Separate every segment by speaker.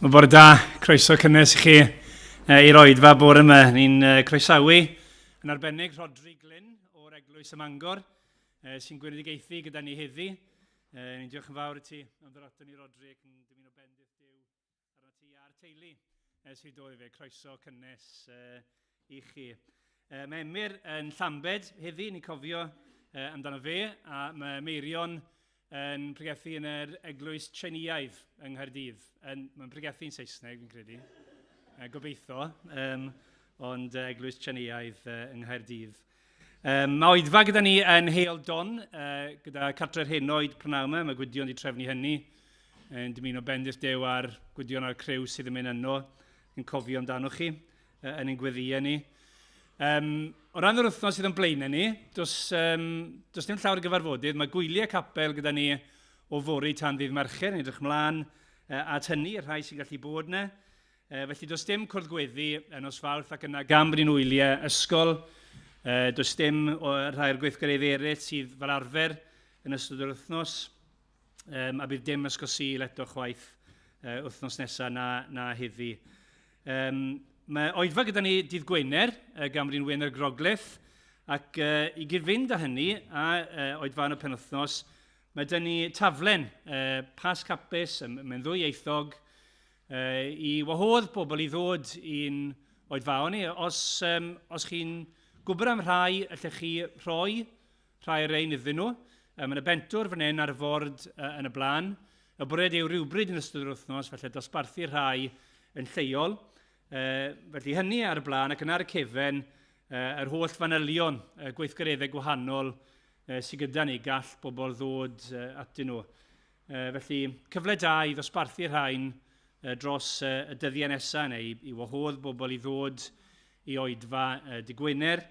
Speaker 1: Wel, bore da, croeso cynnes i chi i'r oedfa bore yma. Ni'n croesawu yn arbennig Rhodri Glyn o'r Eglwys ym Mangor, sy'n gweinedigaethu gyda ni heddi. Ni'n diolch yn fawr i ti am ddod ato ni, Rhodri, ac yn dymuno bendith Duw arno ti a'r teulu sydd dod i fe. Croeso cynnes i chi. Mae Emyr yn Llambed heddi, ni'n cofio amdano fe, a mae Meirion yn pregethu yn yr eglwys Tsieineaidd yng Nghaerdydd. Yn, mae'n pregethu'n Saesneg, fi'n credu. Gobeithio, um, ond eglwys Tsieineaidd yng Nghaerdydd. Um, mae oedfa gyda ni yn Heol Don, gyda cartre'r henoed prynawn yma. Mae Gwydion wedi trefnu hynny. Yn dymuno bendith Duw ar Gwydion a'r criw sydd yn mynd yno. Yn cofio amdano chi yn ein gweddïau ni. Um, o ran yr wythnos sydd yn blaenau ni, does, um, does dim llawer o gyfarfodydd. Mae gwyliau capel gyda ni o fory tan ddydd Mercher, ni'n edrych mlaen at hynny, y rhai sy'n gallu bod yna. Felly does dim cwrdd gweddi yn nos Fawrth ac yna gan bod ni'n wyliau ysgol, does dim o rhai o'r gweithgareddau eraill sydd fel arfer yn ystod yr wythnos. Um, a bydd dim ysgol Sul eto chwaith uh, wythnos nesaf na, na heddi. Um, mae oedfa gyda ni dydd Gwener, uh, gan bod ni'n Wener Groglith, ac uh, i gyd-fynd â hynny, a uh, oedfa yn y penwythnos, mae dyn ni taflen uh, Pasg Hapus, mae'n ddwyieithog, uh, i wahodd bobl i ddod i'n oedfaon ni. Os, um, os chi'n gwybod am rhai, allech chi rhoi rhai o'r ein iddyn nhw. Mae yna bentwr fan hyn ar y ford yn y blaen. Y bwriad yw rhywbryd yn ystod yr wythnos, felly dosbarthu rhai yn lleol. Felly hynny ar y blaen ac yna ar y cefen, yr holl fanylion, gweithgareddau gwahanol sydd gyda ni, gall bobl ddod atyn nhw. Felly, cyfle da i ddosbarthu rhain dros y dyddiau nesaf neu i wahodd bobl i ddod i oedfa dy Gwener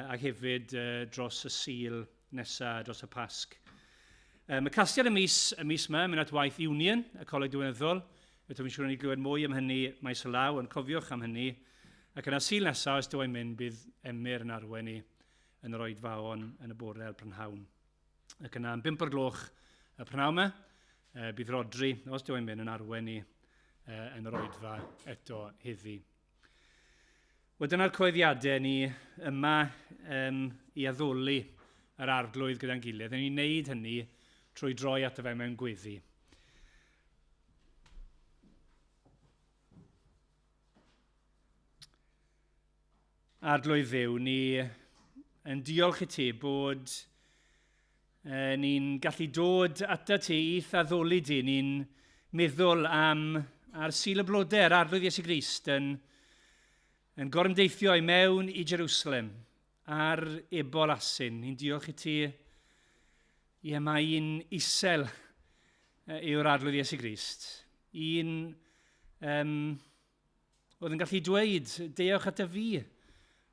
Speaker 1: ac hefyd dros y Sul nesaf, dros y Pasg. Mae casgliad y mis, y mis yma, mynd at waith Union, y Coleg Diwinyddol. Eto fi'n siŵr ni glywed mwy am hynny maes o law, ond cofiwch am hynny. Ac yna Sul nesaf, os dw i'n mynd, bydd Emyr yn arwain ni yn yr oedfaon yn y bore a'r prynhawn. Ac yna am 5 o'r gloch y prynhawn yma, bydd Rodri, os dw i'n mynd, yn arwain ni yn yr oedfa eto heddi. Wel, dyna'r coeddiadau ni yma um, i addoli yr arglwydd gyda'n gilydd. Yn ni'n neud hynny trwy droi ato fe mewn gweddi. Arglwydd Dduw, ni yn diolch i ti bod e, ni'n gallu dod ata ti i'th addoli di. Ni'n meddwl am ar Sul y Blodau, yr Arglwydd Iesu Grist yn, yn gorymdeithio i mewn i Jerusalem ar ebol asyn. Ni'n diolch i ti, ie, mae un isel yw'r Arglwydd Iesu Grist. Un um, oedd yn gallu dweud, deuwch ata fi,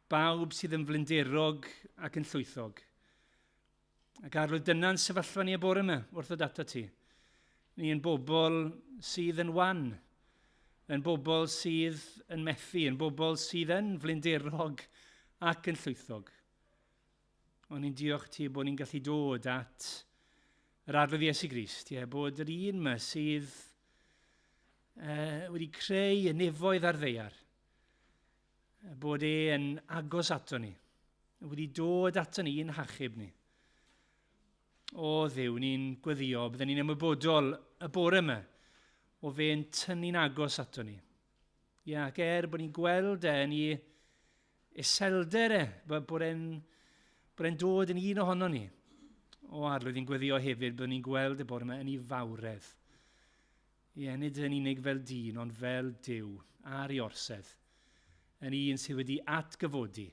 Speaker 1: bawb sydd yn flinderog ac yn llwythog. Ac arwydd dyna'n sefyllfa ni y bore yma wrth ddod ato ti. Ni yn bobl sydd yn wan, yn bobl sydd yn methu, yn bobl sydd yn flinderog ac yn llwythog. Ond ni'n diolch ti bod ni'n gallu dod at yr Arglwydd Iesu Grist, ie, bod yr un yma sydd wedi creu y nefoedd a'r ddeiar, bod e yn agos ato ni, wedi dod ato ni i'n hachub ni. O Dduw, ni'n gweddio, bydden ni'n ymwybodol y bore yma o fe'n tynnu'n agos ato ni. Ia, ac er bod ni'n gweld e yn ei iselder e, bod e'n bod e'n dod yn un ohono ni. O Arglwydd, ni'n gweddio hefyd bod ni'n gweld y bore yma yn ei fawredd. Ie, nid yn unig fel dyn, ond fel Duw, ar ei orsedd, yn un sydd wedi atgyfodi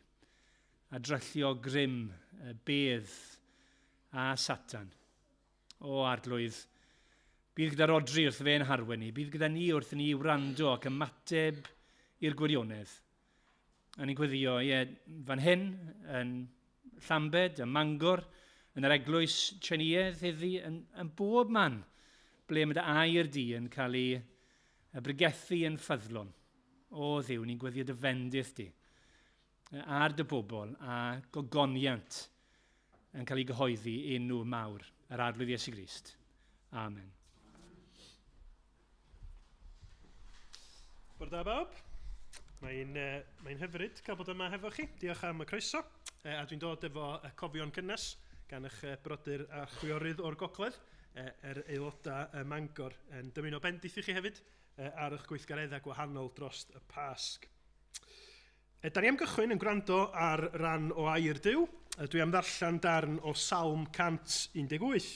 Speaker 1: a dryllio grym y bedd a Satan. O, Arglwydd, bydd gyda Rodri wrth fe'n harwen ni, bydd gyda ni wrth ni wrando ac ymateb i'r gwirionedd. A ni'n gweddio, ie, fan hyn, yn Llambed, ym Mangor, yn yr eglwys Tsieineaidd heddi, yn, yn bob man ble mae dy air di yn cael ei bregethu yn ffyddlon. O Dduw, ni'n gweddio dy fendith di ar dy bobl a gogoniant yn cael ei gyhoeddi enw mawr yr Arglwydd Iesu Grist. Amen.
Speaker 2: Bore da bawb. Mae'n hyfryd cael bod yma hefo chi. Diolch am y croeso. A dwi'n dod efo cofion cynnes gan eich brodyr a chwiorydd o'r gogledd, yr aelodau Mangor, yn dymuno bendith i chi hefyd ar eich gweithgareddau gwahanol dros y Pasg. Da ni am gychwyn yn gwrando ar ran o air Duw. Dwi am ddarllen darn o Salm 118.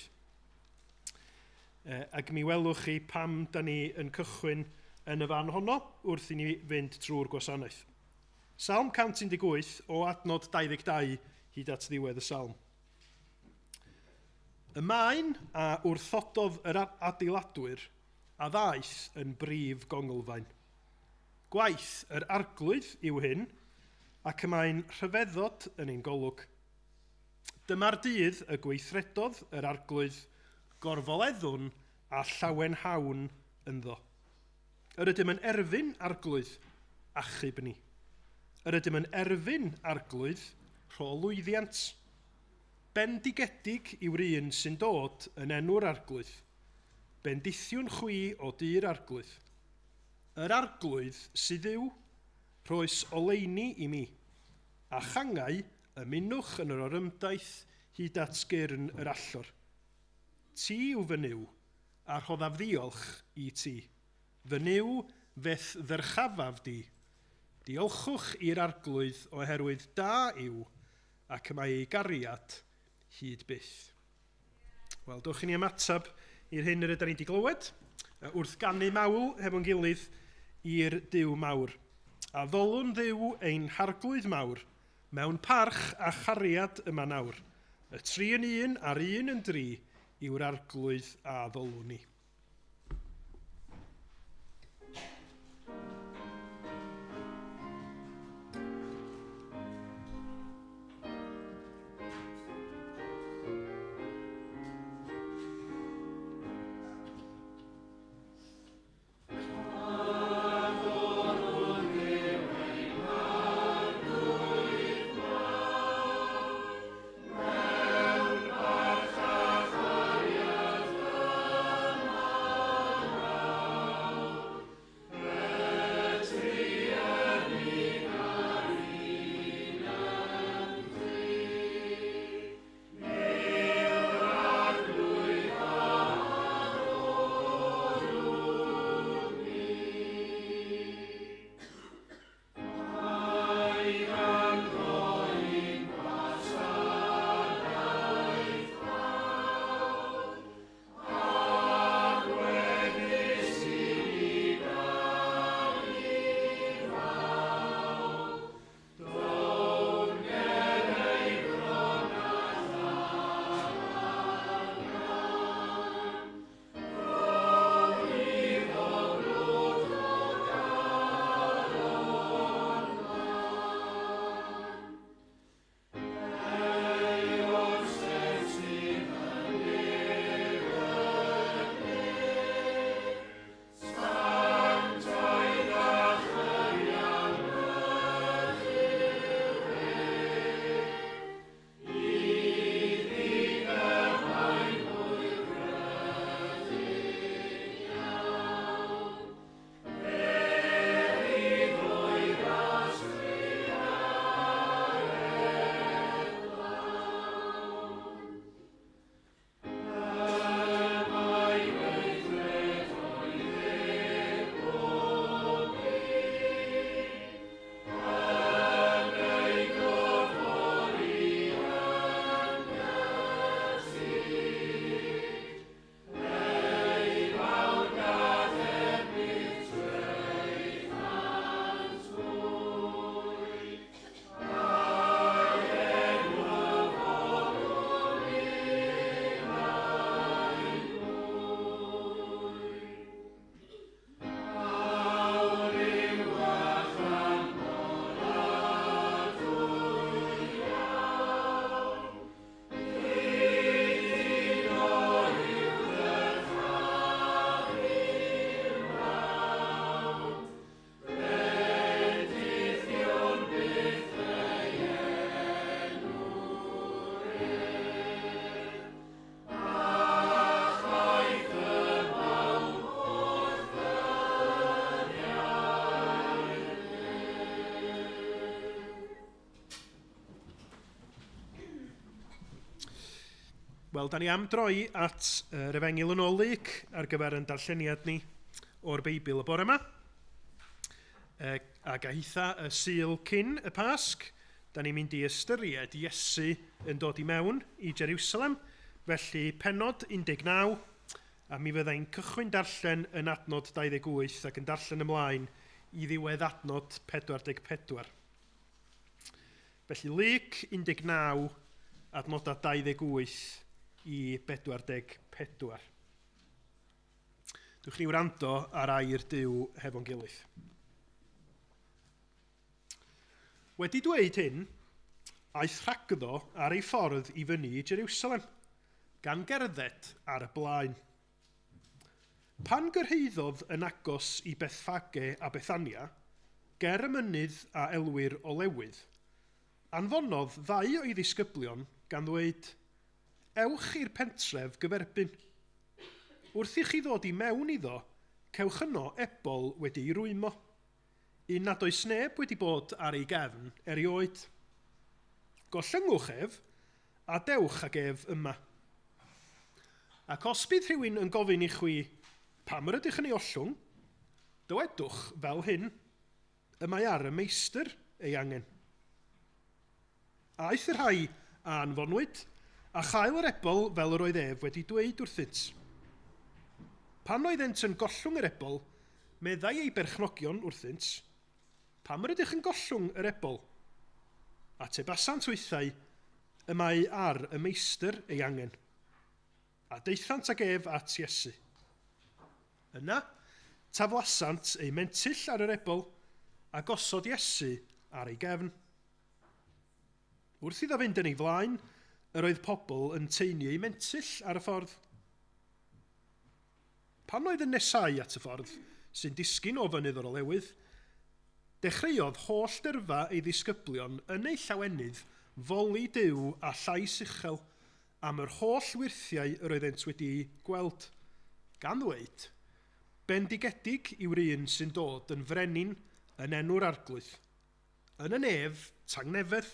Speaker 2: Ac mi welwch chi pam da ni yn cychwyn yn y fan honno wrth i ni fynd trwy'r gwasanaeth. Salm 118 o adnod 22 hyd at ddiwedd y salm. Y maen a wrthododd yr adeiladwyr a ddaeth yn brif gonglfaen. Gwaith yr arglwydd yw hyn, ac y mae'n rhyfeddod yn ein golwg. Dyma'r dydd y gweithredodd yr arglwydd gorfoleddwn a llawenhawn ynddo. Yr ydym yn erfyn arglwydd, achub ni. Yr ydym yn erfyn arglwydd, rho lwyddiant. Bendigedig yw'r un sy'n dod yn enw'r arglwydd. Bendithiwn chwi o dir arglwydd. Yr arglwydd sydd yw, rhoes oleuni i mi, a changau ymunwch yn yr orymdaith hyd at gyrn yr allor. Ti yw fy Nuw, a rhoddaf ddiolch i ti. Fy Nuw, fe'th ddyrchafaf di. Diolchwch i'r arglwydd oherwydd da yw, ac y mae ei gariad hyd byth. Wel, dowch i ni ymateb i'r hyn yr ydyn ni wedi glywed, wrth ganu mawl hefo'n gilydd i'r Duw mawr. A ddolwn Dduw ein harglwydd mawr, mewn parch a chariad yma nawr. Y tri yn un a'r un yn dri yw'r arglwydd a ddolwn ni. Wel, da ni am droi at yr Efengyl yn ôl Luc ar gyfer yn darlleniad ni o'r Beibl y bore yma. E, ac a hitha y Sul cyn y Pasg, da ni'n mynd i ystyried Iesu yn dod i mewn i Jerusalem, felly pennod 19, a mi fyddai'n cychwyn darllen yn adnod 28 ac yn darllen ymlaen i ddiwedd adnod 44. Felly Luc 19, adnodau 28 i 44. Dwch ni wrando ar air Duw hefo'n gilydd. Wedi dweud hyn, aeth rhagddo ar ei ffordd i fyny i Jerusalem, gan gerdded ar y blaen. Pan gyrhaeddodd yn agos i Bethffage a Bethania, ger y mynydd a elwir Olewydd, anfonodd ddau o'i ddisgyblion gan ddweud, Ewch i'r pentref gyferbyn. Wrth i chi ddod i mewn iddo, cewch yno ebol wedi'i rwymo, un nad oes neb wedi bod ar ei gefn erioed. Gollyngwch ef, a dewch ag ef yma. Ac os bydd rhywun yn gofyn i chwi, pam yr ydych yn ei ollwng? Dywedwch fel hyn, y mae ar y meistr ei angen. Aeth y rhai a anfonwyd, a chael yr ebol fel yr oedd ef wedi dweud wrthynt. Pan oeddent yn gollwng yr ebol, meddai ei berchnogion wrthynt, Pam yr ydych yn gollwng yr ebol? Atebasant hwythau, Y mae ar y meistr ei angen. A daethant ag ef at Iesu. Yna, taflasant eu mentyll ar yr ebol, a gosod Iesu ar ei gefn. Wrth iddo fynd yn ei flaen, yr oedd pobl yn taenu eu mentyll ar y ffordd. Pan oedd yn nesáu at y ffordd sy'n disgyn o Fynydd yr Olewydd, dechreuodd holl dyrfa ei ddisgyblion yn eu llawenydd foli Duw â llais uchel am yr holl wyrthiau yr oeddent wedi'u gweld, gan ddweud, Bendigedig yw'r un sy'n dod yn frenin yn enw'r Arglwydd, yn y nef, tangnefedd,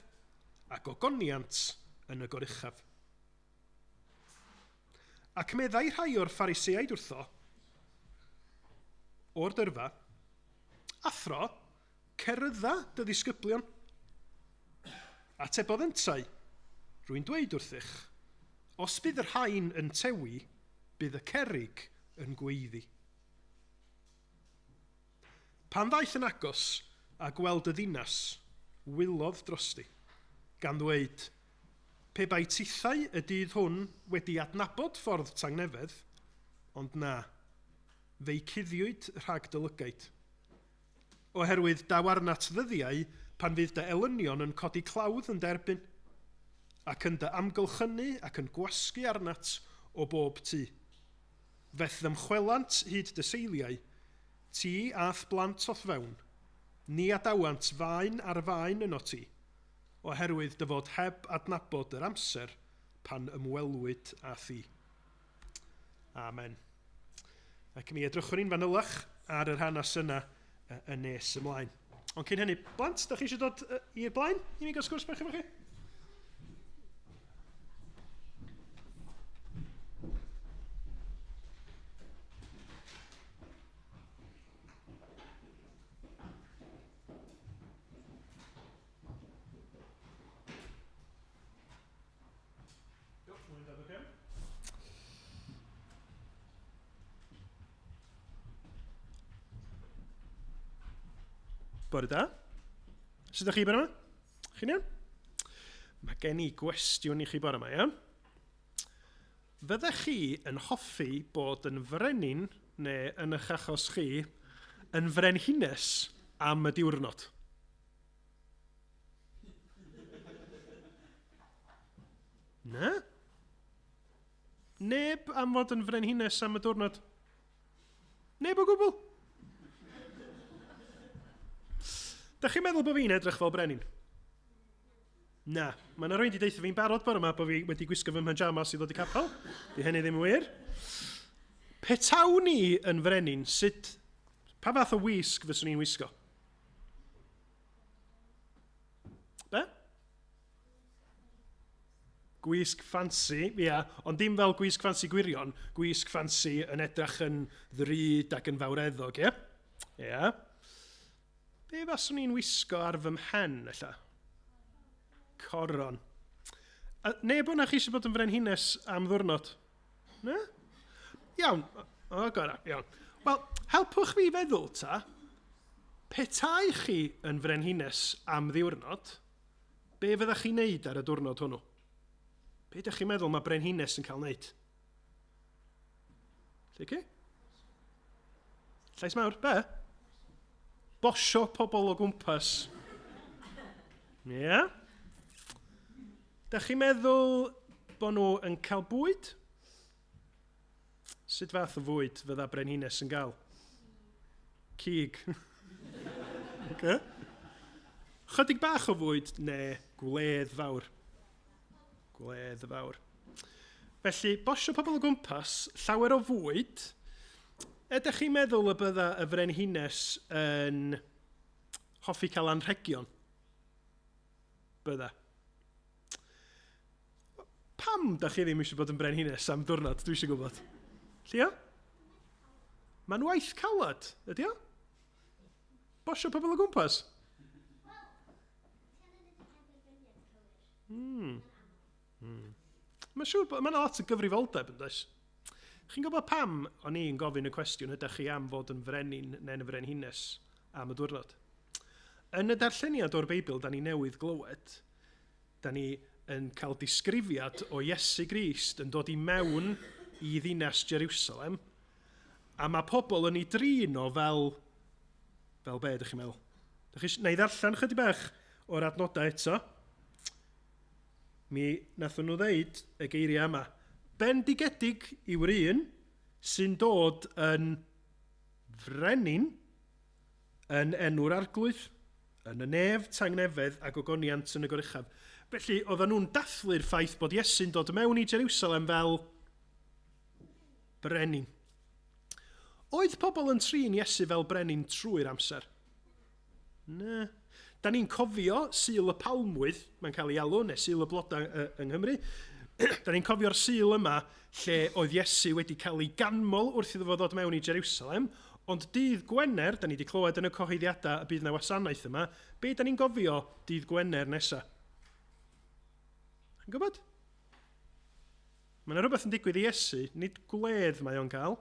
Speaker 2: a gogoniant yn y goruchaf. Ac meddai rhai o'r Phariseaid wrtho, o'r dyrfa, Athro, cerydda dy ddisgyblion. Atebodd yntau, Rwy'n dweud wrthych, os bydd y rhain yn tewi, bydd y cerrig yn gweiddi. Pan ddaeth yn agos a gweld y ddinas, wylodd drosti, gan ddweud, Pe bai tithau y dydd hwn wedi adnabod ffordd tangnefedd, ond na, fe'i cuddiwyd rhag dy lygaid. Oherwydd daw arnat ddyddiau pan fydd dy elynion yn codi clawdd yn dy erbyn, ac yn dy amgylchynu ac yn gwasgu arnat o bob tu. Fe'th ddymchwelant hyd dy seiliau, ti a'th blant o'th fewn, ni adawant faen ar faen ynot ti, oherwydd dy fod heb adnabod yr amser pan ymwelwyd â thi. Amen. Ac mi edrychwn ni'n fanylach ar yr hanes yna yn nes ymlaen. Ond cyn hynny, blant, da chi eisiau dod i'r blaen i mi gael sgwrs bach efo chi? Bore da. Sut ydych chi bore yma? Chi'n iawn? Mae gen i gwestiwn i chi bore yma, iawn? Fyddech chi yn hoffi bod yn frenin, neu yn eich achos chi, yn frenhines am y diwrnod? Na? Neb am fod yn frenhines am y diwrnod. Neb o gwbl. Da chi'n meddwl bod fi'n edrych fel brenin? Na. Mae yna rhywun wedi deutha fi'n barod bore yma bod fi wedi gwisgo fy mhyjamas i ddod i capel. Di hynny ddim yn wir. Petawn ni yn frenin, sut... Pa fath o wisg fyswn i'n wisgo? Be? Gwisg ffansi, ia, ond dim fel gwisg ffansi gwirion, gwisg ffansi yn edrach yn ddrud ac yn fawreddog, ie? Ia. Be faswn i'n wisgo ar fy mhen, ella? Coron. A neb o'na chi eisiau bod yn frenhines am ddwrnod? Na? Iawn. O, gora, iawn. Wel, helpwch fi feddwl ta, petai chi yn frenhines am ddiwrnod, be fyddech chi'n neud ar y diwrnod hwnnw? Be ydych chi'n meddwl mae brenhines yn cael neud? Lleci? Llais mawr, be? Bosio pobl o gwmpas. Ie. Yeah. Da chi'n meddwl bod nhw yn cael bwyd? Sut fath o fwyd fydda brenhines yn gael? Cig. Okay. Chydig bach o fwyd neu gwledd fawr? Gwledd fawr. Felly, bosio pobl o gwmpas, llawer o fwyd. Ydych chi'n meddwl y bydda y frenhines yn hoffi cael anrhegion? Bydda. Pam da chi ddim eisiau bod yn brenhines am diwrnod? Dwi eisiau gwybod. Llio? Mae'n waith calad, ydy o? Bosio pobl o gwmpas? Mae'n siŵr bod... Mae'n lot o gyfrifoldeb yn does? Chi'n gwybod pam o'n i'n gofyn y cwestiwn ydych chi am fod yn frenin neu'n frenhines am y diwrnod? Yn y darlleniad o'r Beibl da ni newydd glywed, da ni yn cael disgrifiad o Iesu Grist yn dod i mewn i ddinas Jerusalem, a mae pobl yn ei drin o fel... Fel be, ydych chi'n meddwl? Dych chi... Na i ddarllen chydig bach o'r adnodau eto. Mi nathon nhw ddeud y geiriau yma. Bendigedig yw'r un sy'n dod yn frenin yn enw'r arglwydd, yn y nef, tangnefedd a gogoniant yn y goruchaf. Felly, oedden nhw'n dathlu'r ffaith bod Iesu'n dod mewn i Jerusalem fel brenin. Oedd pobl yn trin Iesu fel brenin trwy'r amser? Na. Da ni'n cofio Sul y Palmwydd, mae'n cael ei alw, neu Sul y Blodau yng Nghymru. Da ni'n cofio'r Sul yma lle oedd Iesu wedi cael ei ganmol wrth iddo fo ddod mewn i Jerusalem, ond dydd Gwener, da ni wedi clywed yn y cyhoeddiadau y bydd yna wasanaeth yma, be da ni'n gofio dydd Gwener nesa? Chi'n gwybod? Mae yna rhywbeth yn digwydd i Iesu, nid gwledd mae o'n cael.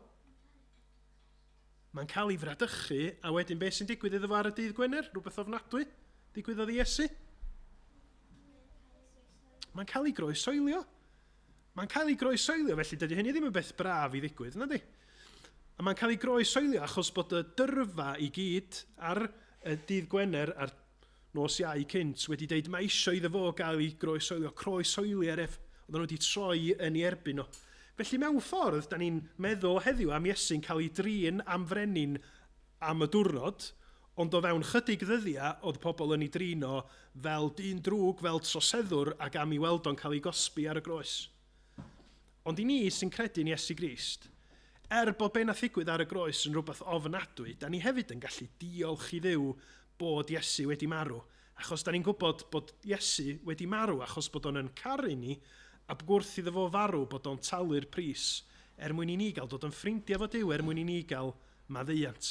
Speaker 2: Mae'n cael ei fradychu, a wedyn beth sy'n digwydd iddo fo ar y dydd Gwener? Rhywbeth ofnadwy digwyddodd i Iesu. Mae'n cael ei groesoelio. Mae'n cael ei groesoelio, felly dydy hynny ddim yn beth braf i ddigwydd, na di? A mae'n cael ei groesoelio achos bod y dyrfa i gyd ar y dydd Gwener a'r nos Iau cynt wedi deud mae eisiau iddo fo gael ei groesoelio, croesoeli ar ef. Oedden nhw wedi troi yn ei erbyn o. Felly mewn ffordd, da ni'n meddwl heddiw am Iesu'n cael ei drin am frenin am y diwrnod, ond o fewn chydig ddyddiau oedd pobl yn ei drin o fel dyn drwg, fel troseddwr ac am ei weld o'n cael ei gosbi ar y groes. Ond i ni sy'n credu yn Iesu Grist, er bod be nath ddigwydd ar y groes yn rhywbeth ofnadwy, da ni hefyd yn gallu diolch i Dduw bod Iesu wedi marw, achos da ni'n gwybod bod Iesu wedi marw achos bod o'n yn caru ni, a wrth iddo fo farw bod o'n talu'r pris er mwyn i ni gael dod yn ffrindiau efo Duw, er mwyn i ni gael maddeuant.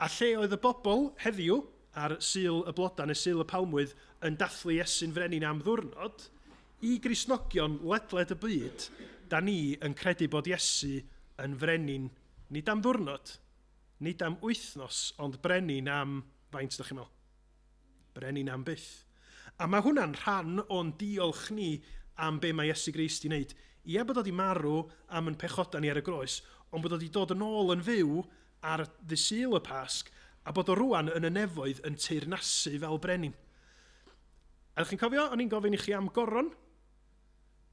Speaker 2: A lle oedd y bobl heddiw ar Sul y Blodau neu Sul y Palmwydd yn dathlu Iesu'n frenin am ddwrnod, i Gristnogion ledled y byd, da ni yn credu bod Iesu yn frenin nid am ddwrnod, nid am wythnos, ond brenin am, faint ydych chi'n meddwl? Brenin am byth. A mae hwnna'n rhan o'n diolch ni am be mae Iesu Grist i wneud. Ie bod o wedi marw am yn pechodau ni ar y groes, ond bod o wedi dod yn ôl yn fyw ar ddydd Sul y Pasg, a bod o rwan yn y nefoedd yn teyrnasu fel brenin. A ydych chi'n cofio, o'n i'n gofyn i chi am goron?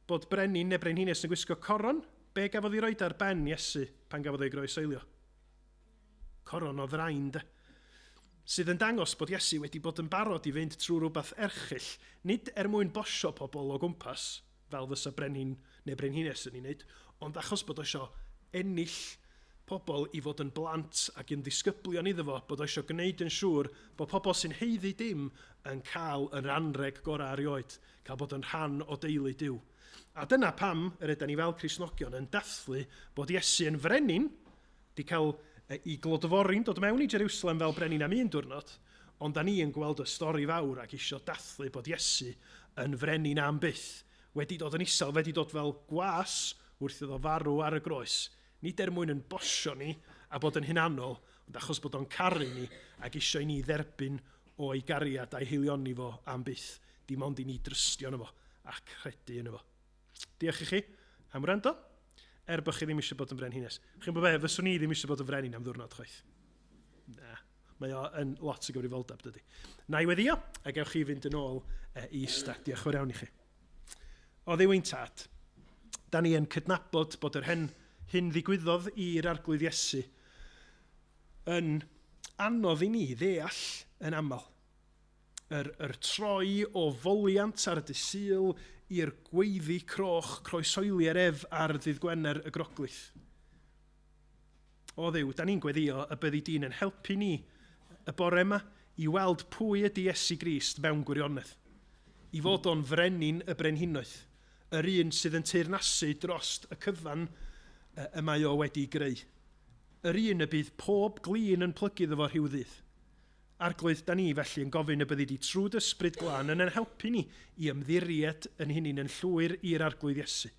Speaker 2: Bod brenin neu brenhines yn gwisgo coron? Be gafodd ei roed ar ben Iesu pan gafodd ei groesoelio? Coron o ddrain, de. Sydd yn dangos bod Iesu wedi bod yn barod i fynd trwy rhywbeth erchyll, nid er mwyn bosio pobl o gwmpas, fel fysa brenin neu brenhines yn ei wneud, ond achos bod o isio ennill pobl i fod yn blant ac yn ddisgyblion iddo fo, bod o eisiau gwneud yn siŵr bod pobl sy'n haeddu dim yn cael yr anreg gorau erioed, cael bod yn rhan o deulu Duw. A dyna pam yr ydyn ni fel Cristnogion yn dathlu bod Iesu yn frenin, di cael ei glodfori'n dod mewn i Jerusalem fel brenin am un diwrnod, ond da ni yn gweld y stori fawr ac isio dathlu bod Iesu yn frenin am byth, wedi dod yn isel, wedi dod fel gwas wrth iddo farw ar y groes, nid er mwyn yn bosio ni a bod yn hunanol, ond achos bod o'n caru ni ac isio i ni dderbyn o'i gariad a'i haelioni fo am byth, dim ond i ni drystio yno fo a credu yno fo. Diolch i chi am wrando, er bod chi ddim eisiau bod yn frenhines. Chi'n gwybod be, fyswn i ddim eisiau bod yn frenin am ddiwrnod chwaith. Na, mae o yn lot o gyfrifoldeb, dydy. Na i weddio, a gewch chi fynd yn ôl i ista. Diolch yn fawr iawn i chi. O Dduw ein tad, da ni yn cydnabod bod yr hen hyn ddigwyddodd i'r Arglwydd Iesu yn anodd i ni ddeall yn aml. Yr troi o foliant ar y dydd Sul i'r gweiddi croch croesoelier ef ar ddydd Gwener y Groglith. O Dduw, da ni'n gweddio y byddi di'n yn helpu ni y bore yma i weld pwy ydy Iesu Grist mewn gwirionedd. I fod o'n frenin y brenhinoedd, yr un sydd yn teyrnasu drost y cyfan y mae o wedi greu. Yr un y bydd pob glin yn plygu iddo fo rhyw ddydd. Arglwydd, da ni felly yn gofyn y byddi di trwy dy ysbryd glân yn ein helpu ni i ymddiried yn hunain yn llwyr i'r Arglwydd Iesu,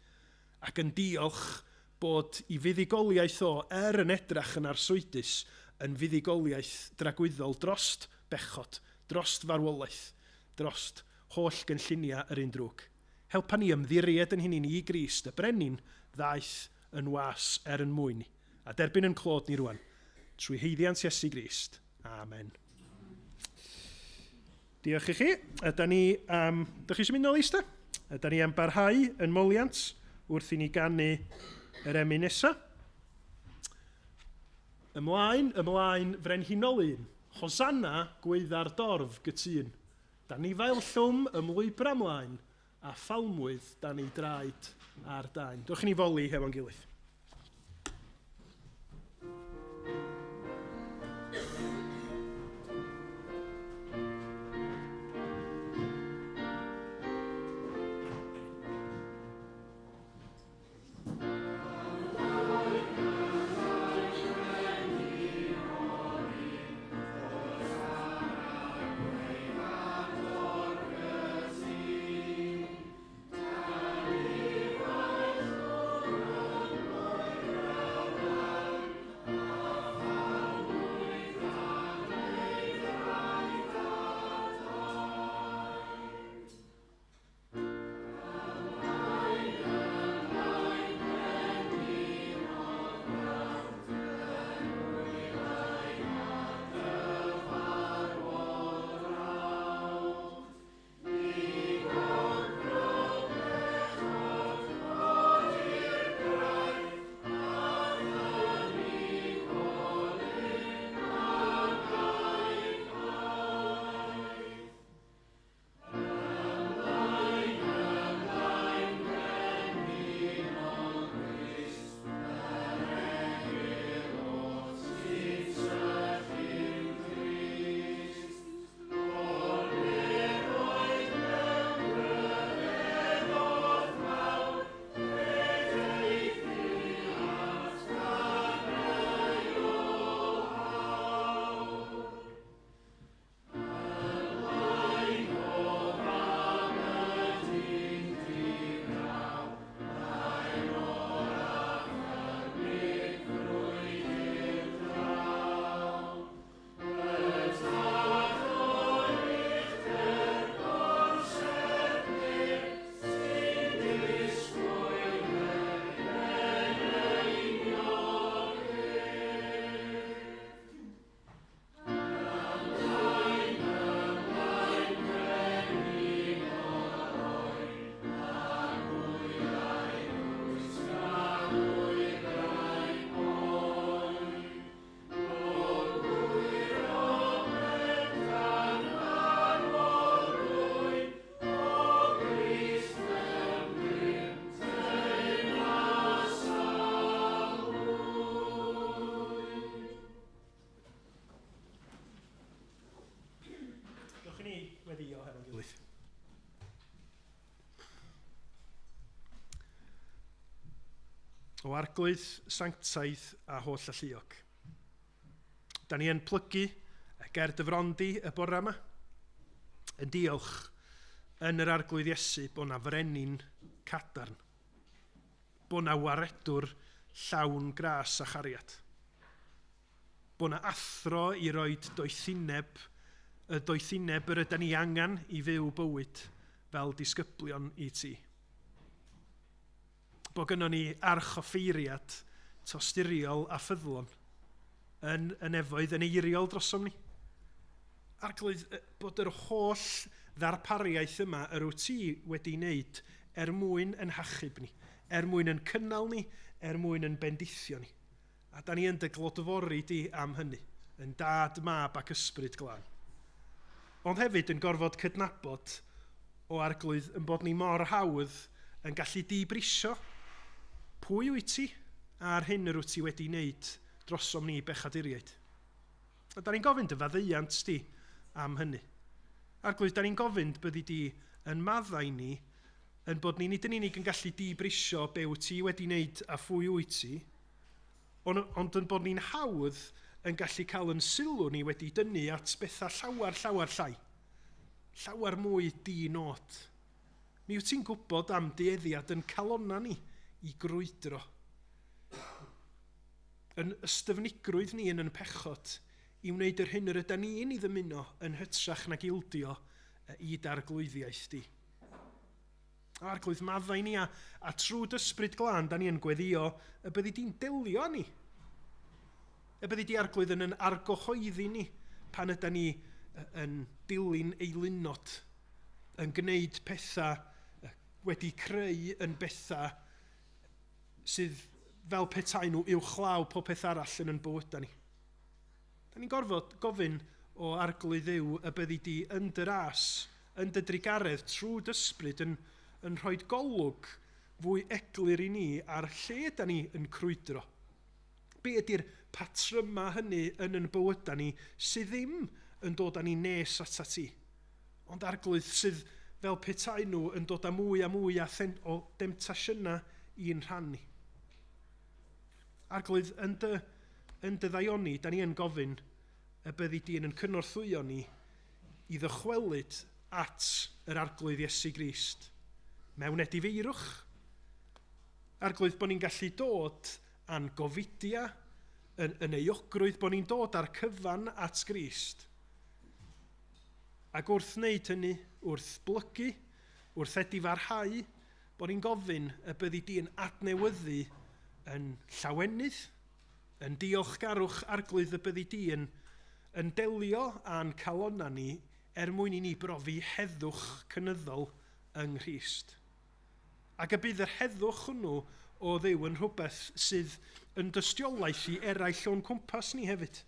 Speaker 2: ac yn diolch bod i fuddugoliaeth o, er yn edrach yn arswydus, yn fuddugoliaeth dragwyddol drost bechod, drost farwolaeth, drost holl gynlluniau yr un drwg. Helpa ni ymddiried yn hunain i Grist, y brenin, ddaeth yn was er yn mwyn ni, a derbyn yn clod ni rwan, trwy haeddiant Iesu Grist. Amen. Diolch i chi. Yda ni am... Dych chi eisiau mynd nôl i eistedd? Yda ni am barhau yn moliant wrth i ni ganu yr emyn nesaf. Ymlaen, ymlaen, frenhinol un. Hosanna, gweidda'r dorf gytûn. Danifail llwm ymlwybra mlaen, a phalmwydd dan ei draed ar daen. Dewch i ni foli hefo'n gilydd. O Arglwydd sanctaidd a holl alluog. Da ni yn plygu ger dy fron di y bore yma. Yn diolch yn yr Arglwydd Iesu bod na frenin cadarn. Bod na waredwr llawn gras a chariad. Bod na athro i roed doethineb, y doethineb yr yda ni angen i fyw bywyd fel disgyblion i ti. Bod gynnon ni archoffeiriad tosturiol a ffyddlon yn y nefoedd yn eiriol drosom ni. Arglwydd, bod yr holl ddarpariaeth yma yr wyt ti wedi wneud er mwyn yn hachub ni, er mwyn yn cynnal ni, er mwyn yn bendithio ni. A da ni yn dy glodfori di am hynny, yn dad, mab ac ysbryd glân. Ond hefyd yn gorfod cydnabod o Arglwydd yn bod ni mor hawdd yn gallu dibrisio pwy wyt ti a'r hyn yr wyt ti wedi wneud drosom ni bechaduriaid. A da ni'n gofyn dy faddeuant di am hynny. Arglwydd, da ni'n gofyn byddi di yn maddau ni, yn bod ni nid yn unig yn gallu dibrisio be wyt ti wedi wneud a phwy wyt ti, ond, ond yn bod ni'n hawdd yn gallu cael yn sylw ni wedi dynnu at bethau llawer, llawer llai. Llawer mwy di-nod. Mi wyt ti'n gwybod am dueddiad yn calonna ni i grwydro. Yn ystyfnigrwydd ni yn yn pechod i wneud yr hyn yr yda ni'n ei ddymuno yn hytrach nag ildio i darglwyddiaeth di. Arglwydd, maddau ni a, a trwy d'ysbryd glân, da ni yn gweddio y byddi di'n delio â ni. Y byddi di Arglwydd yn yn argyhoeddi ni pan yda ni yn dilyn eilunod, yn gwneud pethau wedi creu yn bethau sydd fel petai nhw uwchlaw pob peth arall yn yn bywydau ni. Da ni'n gorfod gofyn o Arglwydd Dduw y byddi di yn dy ras, yn dy drugaredd, trwy d'ysbryd, yn, yn rhoi golwg fwy eglur i ni ar lle da ni yn crwydro. Be ydy'r patrymau hynny yn yn bywydau ni sydd ddim yn dod â ni nes atat ti? Ond Arglwydd sydd fel petai nhw yn dod â mwy a mwy a o demtasiynau i'n rhan ni. Arglwydd, yn dy, yn dy ddaioni, da ni yn gofyn y byddi di yn yn cynorthwyo ni i ddychwelyd at yr Arglwydd Iesu Grist mewn edifeirwch. Arglwydd, bod ni'n gallu dod â'n gofidia yn, yn euogrwydd, bod ni'n dod â'r cyfan at Grist. Ac wrth wneud hynny, wrth blygu, wrth edifarhau, bod ni'n gofyn y byddi di yn adnewyddu yn llawenydd, yn diolchgarwch Arglwydd y byddi di yn, yn delio â'n calonnau ni er mwyn i ni brofi heddwch cynyddol yng Nghrist. Ac y bydd yr heddwch hwnnw o Dduw yn rhywbeth sydd yn dystiolaeth i eraill o'n cwmpas ni hefyd.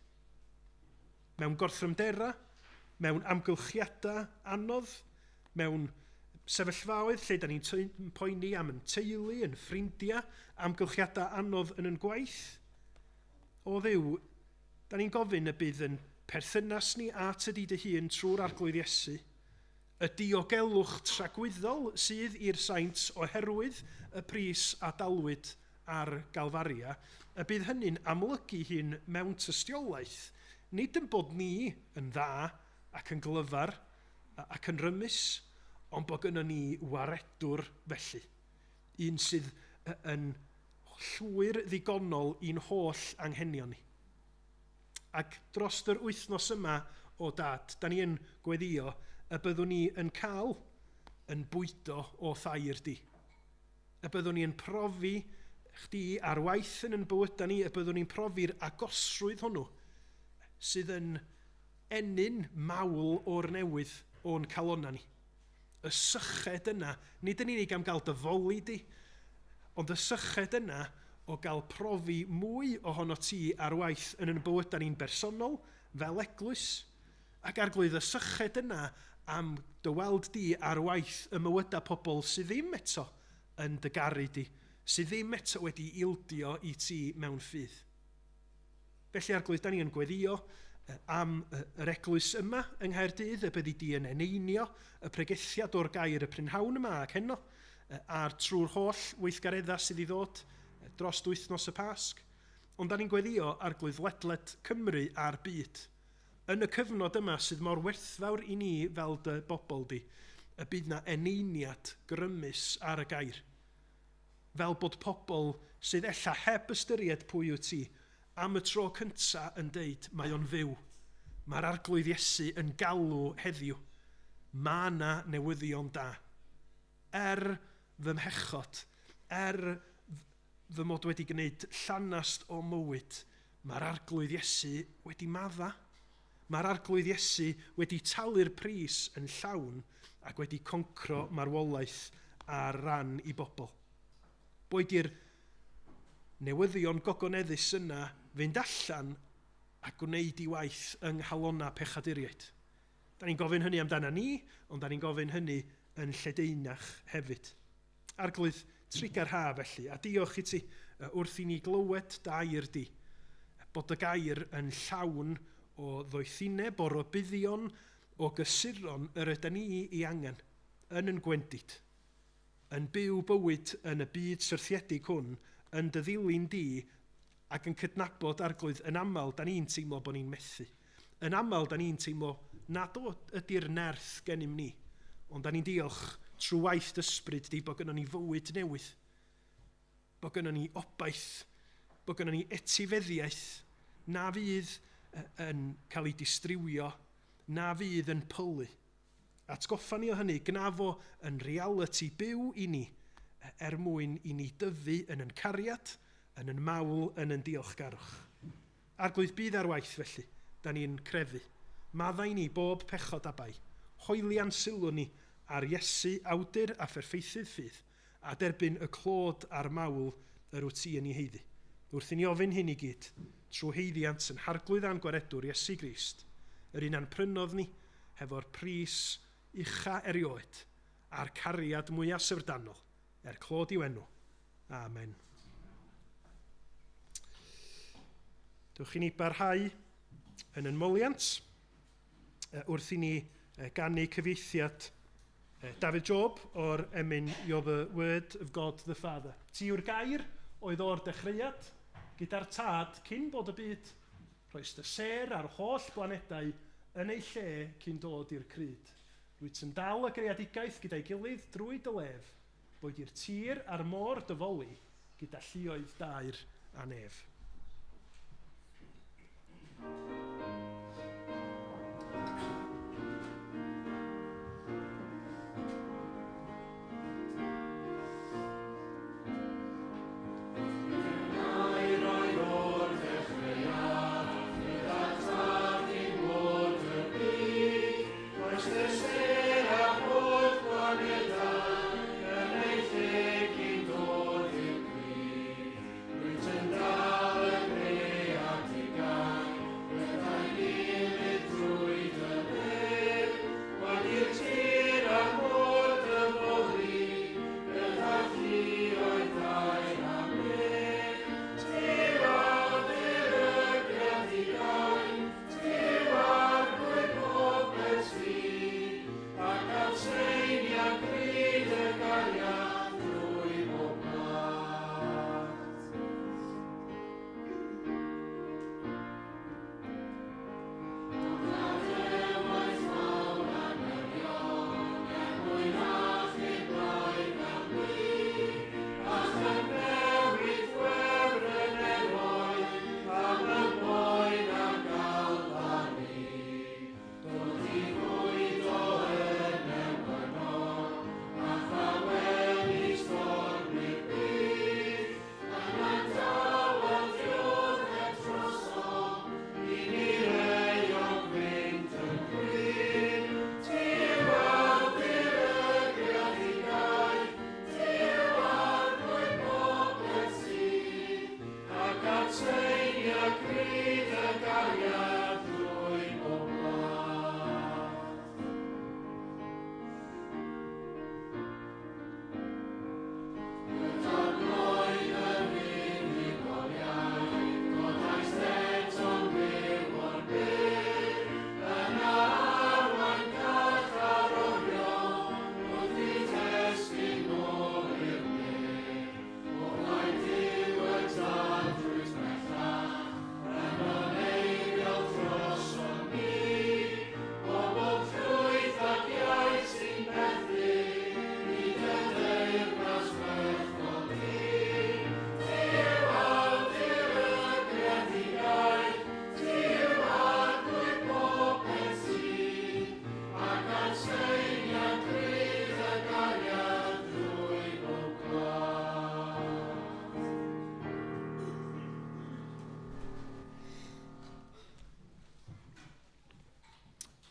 Speaker 2: Mewn gorthrymderau, mewn amgylchiadau anodd, mewn sefyllfaoedd lle da ni'n poeni am yn teulu, yn ffrindiau, amgylchiadau anodd yn yn gwaith. O Dduw, da ni'n gofyn y bydd yn perthynas ni at y di dy hun trwy'r Arglwydd Iesu, y diogelwch tragwyddol sydd i'r saint oherwydd y pris a dalwyd ar Galfaria, y bydd hynny'n amlygu hun mewn tystiolaeth, nid yn bod ni yn dda ac yn glyfar ac yn rymus, ond bod gynnon ni waredwr felly. Un sydd yn llwyr ddigonol i'n holl anghenion ni. Ac dros yr wythnos yma o dad, da ni yn gweddio y byddwn ni yn cael yn bwydo o thair di. Y byddwn ni yn profi chdi ar waith yn yn bywydau ni, y byddwn ni'n profi'r agosrwydd hwnnw sydd yn ennyn mawl o'r newydd o'n calonnau ni. Y syched yna, nid yn unig am gael dy foli di, ond y syched yna o gael profi mwy ohono ti ar waith yn yn bywydau ni'n bersonol, fel eglwys, ac Arglwydd y syched yna am dy weld di ar waith y mywydau pobl sydd ddim eto yn dy garu di, sydd ddim eto wedi ildio i ti mewn ffydd. Felly, Arglwydd, da ni yn gweddio am yr eglwys yma yng Nghaerdydd, y byddi di yn eneinio y pregethiad o'r gair y prynhawn yma ac heno, a'r trwy'r holl weithgareddau sydd i ddod dros wythnos y Pasg. Ond da ni'n gweddio Arglwydd ledled Cymru a'r byd. Yn y cyfnod yma sydd mor werthfawr i ni fel dy bobl di, y bydd na eneiniad grymus ar y gair. Fel bod pobl sydd ella heb ystyried pwy wyt ti, am y tro cynta yn deud mae o'n fyw. Mae'r Arglwydd Iesu yn galw heddiw. Mae yna newyddion da. Er fy mhechod, er fy mod wedi gwneud llanast o mywyd, mae'r Arglwydd Iesu wedi madda. Mae'r Arglwydd Iesu wedi talu'r pris yn llawn ac wedi concro marwolaeth ar ran i bobl. Boed i'r newyddion gogoneddus yna fynd allan a gwneud i waith yng nghalonna pechaduriaid. Da ni'n gofyn hynny amdana ni, ond da ni'n gofyn hynny yn lledaenach hefyd. Arglwydd, trugarha felly, a diolch i ti wrth i ni glywed dair di, bod y gair yn llawn o ddoethineb, o rybuddion, o gysuron yr ydyn ni i angen, yn yn gwendid, yn byw bywyd yn y byd syrthiedig hwn, yn dy ddilyn di, ac yn cydnabod Arglwydd, yn aml, da ni'n teimlo bod ni'n methu. Yn aml, da ni'n teimlo nad ydy'r nerth gennym ni, ond da ni'n diolch trwy waith ysbryd di bod gynnon ni fywyd newydd, bod gynnon ni obaith, bod gynnon ni etifeddiaeth na fydd yn cael ei distriwio, na fydd yn pylu. Atgoffa ni o hynny, gna fo yn reality byw i ni, er mwyn i ni dyfu yn yn cariad, yn yn mawl, yn yn diolchgarwch. Arglwydd, bydd ar waith felly, da ni'n crefu. Maddau ni bob pechod a bai. Hoelian sylw ni ar Iesu, awdur a pherffeithydd ffydd, a derbyn y clod a'r mawl yr wyt ti yn ei haeddu. Wrth i ni ofyn hyn i gyd, trwy haeddiant yn Harglwydd a'n Gwaredwr Iesu Grist, yr un a'n prynodd ni hefo'r pris ucha erioed a'r cariad mwyaf syfrdanol, er clod i'w enw. Amen. Dewch i ni barhau yn yn moliant wrth i ni ganu cyfieithiad David Job o'r emyn You're the Word of God the Father. Ti yw'r gair oedd o'r dechreuad gyda'r tad cyn bod y byd. Rhoes dy sêr a'r holl blanedau yn ei lle cyn dod i'r cryd. Rwyt yn dal y greadigaeth gyda'i gilydd drwy dy lef, boed i'r tir a'r môr dyfoli gyda lluoedd dair a nef.
Speaker 3: Written down.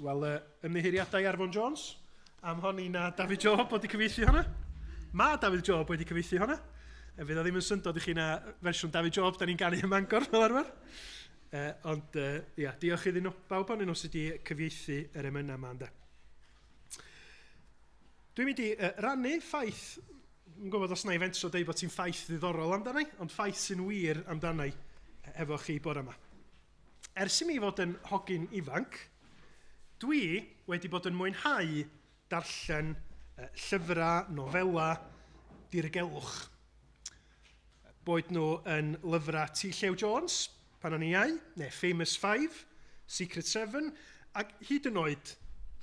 Speaker 2: Wel, ymddiheuriadau Arfon Jones am honni na David Job wedi cyfieithu hwnna. Mae David Job wedi cyfieithu hwnna. E, fydd o ddim yn syndod i chi na fersiwn David Job da ni'n ganu ym Mangor fel arfer. Ond, ia, diolch iddyn nhw, bawb ohonyn nhw sydd wedi cyfieithu yr emynau yma, ynde. Dwi'n mynd i rannu ffaith, yn gwybod os na i fentro dweud bod ti'n ffaith ddiddorol amdana i, ond ffaith sy'n wir amdana i efo chi bore yma. Ers i mi fod yn hogyn ifanc, dwi wedi bod yn mwynhau darllen llyfrau, nofelau, dirgelwch. Boed nhw yn lyfrau T. Llew Jones, pan o'n i'n iau, neu Famous Five, Secret Seven, ac hyd yn oed,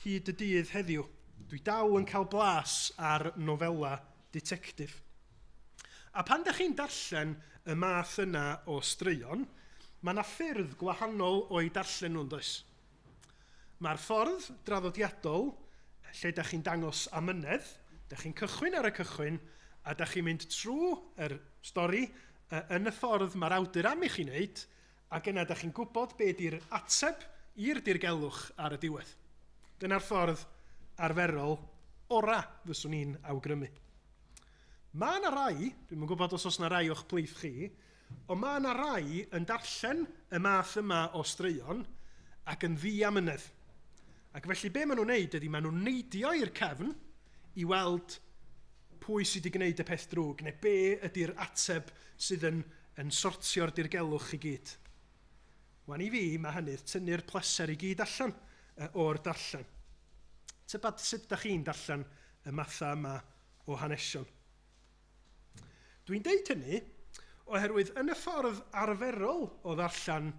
Speaker 2: hyd y dydd heddiw, dwi dal yn cael blas ar nofelau ditectif. A pan da chi'n darllen y math yna o straeon, mae yna ffyrdd gwahanol o'i darllen nhw'n does? Mae'r ffordd draddodiadol, lle da chi'n dangos amynedd, da chi'n cychwyn ar y cychwyn, a da chi'n mynd trwy yr stori yn y ffordd mae'r awdur am i chi wneud, ac yna da chi'n gwybod be di'r ateb i'r dirgelwch ar y diwedd. Dyna'r ffordd arferol ora fyswn i'n awgrymu. Mae yna rai, dwi'm yn gwybod os oes yna rai o'ch plith chi, ond mae yna rai yn darllen y math yma o straeon ac yn ddiamynedd. Ac felly be maen nhw'n wneud ydy maen nhw'n neidio i'r cefn i weld pwy sydd wedi gwneud y peth drwg, neu be ydy'r ateb sydd yn, yn sortio'r dirgelwch i gyd. Wan i fi, mae hynny'n tynnu'r pleser i gyd allan o'r darllen. Tybed sut ydych chi'n darllen y mathau yma o hanesion? Dwi'n deud hynny oherwydd yn y ffordd arferol o ddarllen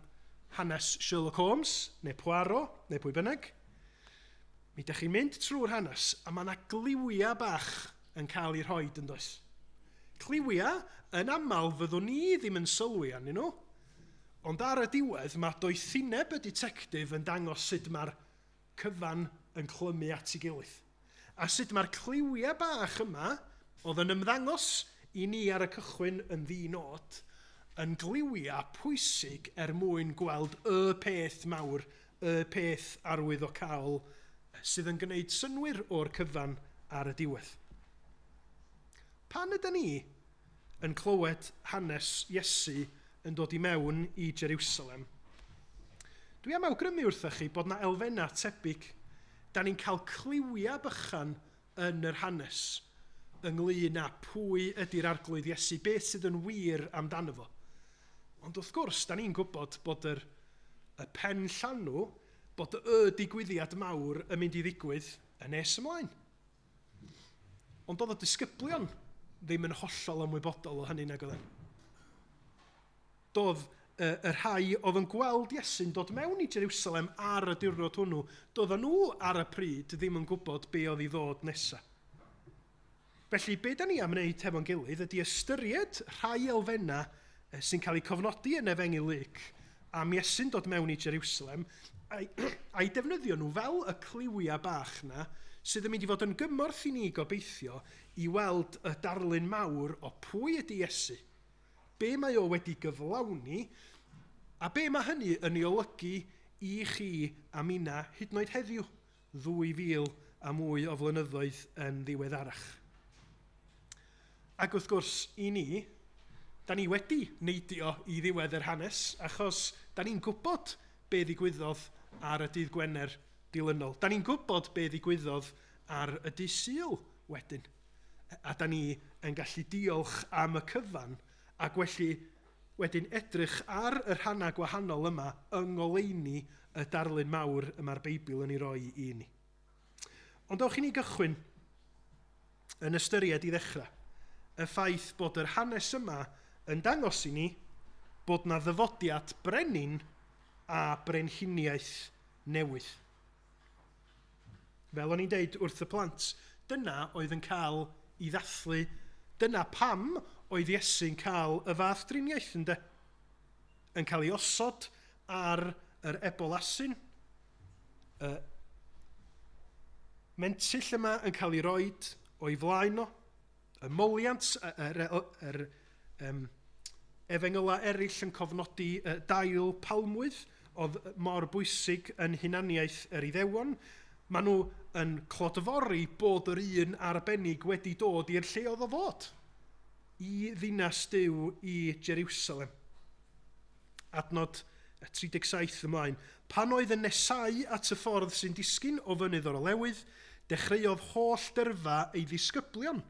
Speaker 2: hanes Sherlock Holmes, neu Poirot, neu pwy bynnag, mi ydych chi'n mynd trwy'r hanes a mae yna gliwiau bach yn cael eu rhoi yn does. Cliwiau yn aml fyddwn ni ddim yn sylwi arnyn nhw, ond ar y diwedd mae doethineb y ditectif yn dangos sut mae'r cyfan yn clymu at ei gilydd. A sut mae'r cliwiau bach yma, oedd yn ymddangos i ni ar y cychwyn yn ddi-nod, yn gliwiau pwysig er mwyn gweld y peth mawr, y peth arwyddocaol sydd yn gwneud synnwyr o'r cyfan ar y diwedd. Pan ydy ni yn clywed hanes Iesu yn dod i mewn i Jerusalem, dwi am awgrymu wrthych chi bod na elfennau tebyg. Da ni'n cael cliwiau bychan yn yr hanes ynglyn â pwy ydy'r arglwydd Iesu, beth sydd yn wir amdano fo. Ond wrth gwrs, da ni'n gwybod bod yr, y pen llanw, bod y digwyddiad mawr yn mynd i ddigwydd yn nes ymlaen. Ond oedd y disgyblion ddim yn hollol ymwybodol o hynny nag oedden. Doedd y, y rhai oedd yn gweld Iesu'n dod mewn i Jerusalem ar y diwrnod hwnnw, doedden nhw ar y pryd ddim yn gwybod be oedd i ddod nesaf. Felly, be da ni am wneud hefo'n gilydd ydy ystyried rhai elfennau sy'n cael eu cofnodi yn Efengyl Luc am Iesu'n dod mewn i Jerusalem a'i, a'i defnyddio nhw fel y cliwiau bach na sydd yn mynd i fod yn gymorth i ni gobeithio i weld y darlun mawr o pwy ydy Iesu, be mae o wedi gyflawni, a be mae hynny yn ei olygu i chi a minna hyd yn oed heddiw, 2000 a mwy o flynyddoedd yn ddiweddarach. Ac wrth gwrs, i ni, da ni wedi neidio i ddiwedd yr hanes, achos da ni'n gwybod be ddigwyddodd ar y dydd Gwener dilynol. Da ni'n gwybod be ddigwyddodd ar y dydd Sul wedyn. A da ni yn gallu diolch am y cyfan ac felly wedyn edrych ar y rhannau gwahanol yma yng ngoleuni y darlun mawr y mae'r Beibl yn ei roi i ni. Ond dewch i ni gychwyn yn ystyried i ddechrau y ffaith bod yr hanes yma yn dangos i ni bod na ddyfodiad brenin a brenhiniaeth newydd. Fel o'n i'n deud wrth y plant, dyna oedd yn cael i ddathlu, dyna pam oedd Iesu'n cael y fath driniaeth, ynde? Yn cael ei osod ar yr ebol asyn, y mentyll yma yn cael ei roed o'i flaen o, y moliant, yr, yr, yr um, efengylau eraill yn cofnodi dail palmwydd oedd mor bwysig yn hunaniaeth yr Iddewon. Maen nhw yn clodfori bod yr un arbennig wedi dod i'r lle oedd o fod, i ddinas Duw, i Jerusalem. Adnod 37 ymlaen. Pan oedd yn nesau at y ffordd sy'n disgyn o fynydd o'r Olewydd, dechreuodd holl dyrfa ei ddisgyblion,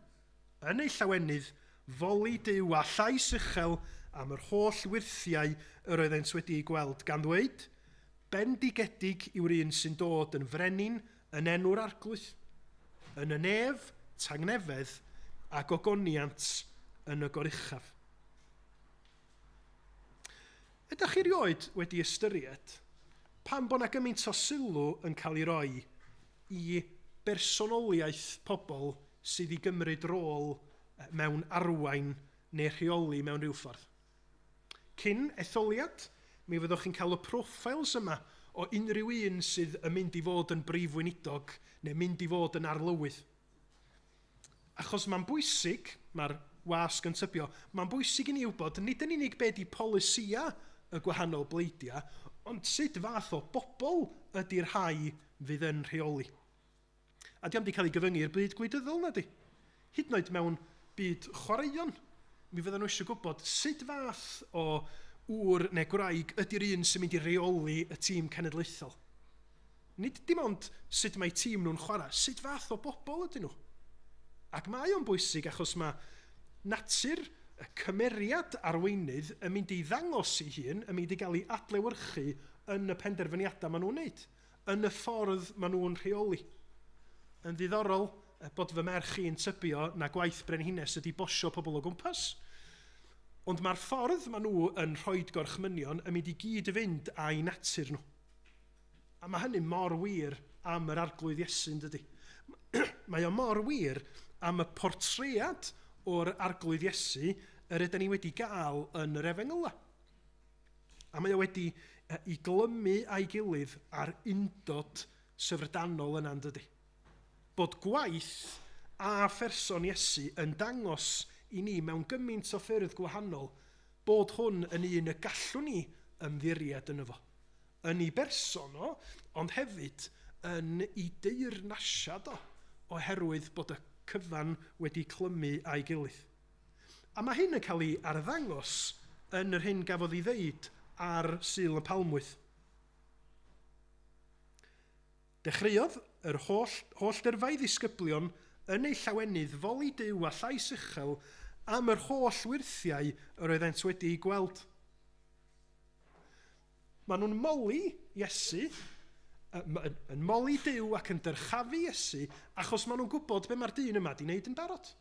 Speaker 2: yn eu llawenydd, foli Duw â llais uchel am yr holl wyrthiau yr oeddent wedi eu gweld, gan ddweud, Bendigedig yw'r un sy'n dod yn frenin yn enw'r Arglwydd, yn y nef, tangnefedd, a gogoniant yn y goruchaf. Ydych chi erioed wedi ystyried pam bod 'na gymaint o sylw yn cael ei roi i bersonoliaeth pobl sydd i gymryd rôl mewn arwain neu rheoli mewn rhyw ffordd? Cyn etholiad, mi fyddwch chi'n cael y profiles yma o unrhyw un sydd yn mynd i fod yn brif weinidog neu mynd i fod yn arlywydd. Achos mae'n bwysig, mae'r wasg yn tybio, mae'n bwysig i ni wybod nid yn unig be di polisïau y gwahanol bleidiau, ond sut fath o bobl ydy'r rhai fydd yn rheoli. A di o'm di cael ei gyfyngu i'r byd gwleidyddol, na di? Hyd yn oed mewn byd chwaraeon, mi fyddan nhw eisiau gwybod sut fath o ŵr neu gwraig ydy'r un sy'n mynd i reoli y tîm cenedlaethol. Nid dim ond sut mae tîm nhw'n chwarae, sut fath o bobl ydyn nhw. Ac mae o'n bwysig achos mae natur y cymeriad arweinydd yn mynd i ddangos ei hun, yn mynd i gael ei adlewyrchu yn y penderfyniadau maen nhw'n wneud, yn y ffordd maen nhw'n rheoli. Yn ddiddorol bod fy merch i'n tybio na gwaith brenhines ydy bosio pobl o gwmpas, ond mae'r ffordd maen nhw yn rhoi gorchmynion yn mynd i gyd i fynd â'i natur nhw. A mae hynny mor wir am yr Arglwydd Iesu, yn dydy? Mae o mor wir am y portread o'r Arglwydd Iesu yr ydyn ni wedi gael yn yr Efengylau. A mae o wedi ei glymu a'i gilydd ar undod syfrdanol yna, yn dydy? Bod gwaith a pherson Iesu yn dangos i ni mewn gymaint o ffyrdd gwahanol bod hwn yn un y gallwn ni ymddiried yno fo. Yn ei berson o, ond hefyd yn ei deyrnasiad o, oherwydd bod y cyfan wedi clymu a'i gilydd. A mae hyn yn cael ei arddangos yn yr hyn gafodd ei ddeud ar Sul y Palmwydd. Dechreuodd yr holl, holl dyrfa ei ddisgyblion yn eu llawenydd foli Duw â llais uchel am yr holl wyrthiau yr oeddent wedi eu gweld. Maen nhw'n moli Iesu, yn moli Duw ac yn dyrchafu Iesu, achos maen nhw'n gwybod be mae'r dyn yma di wneud yn barod.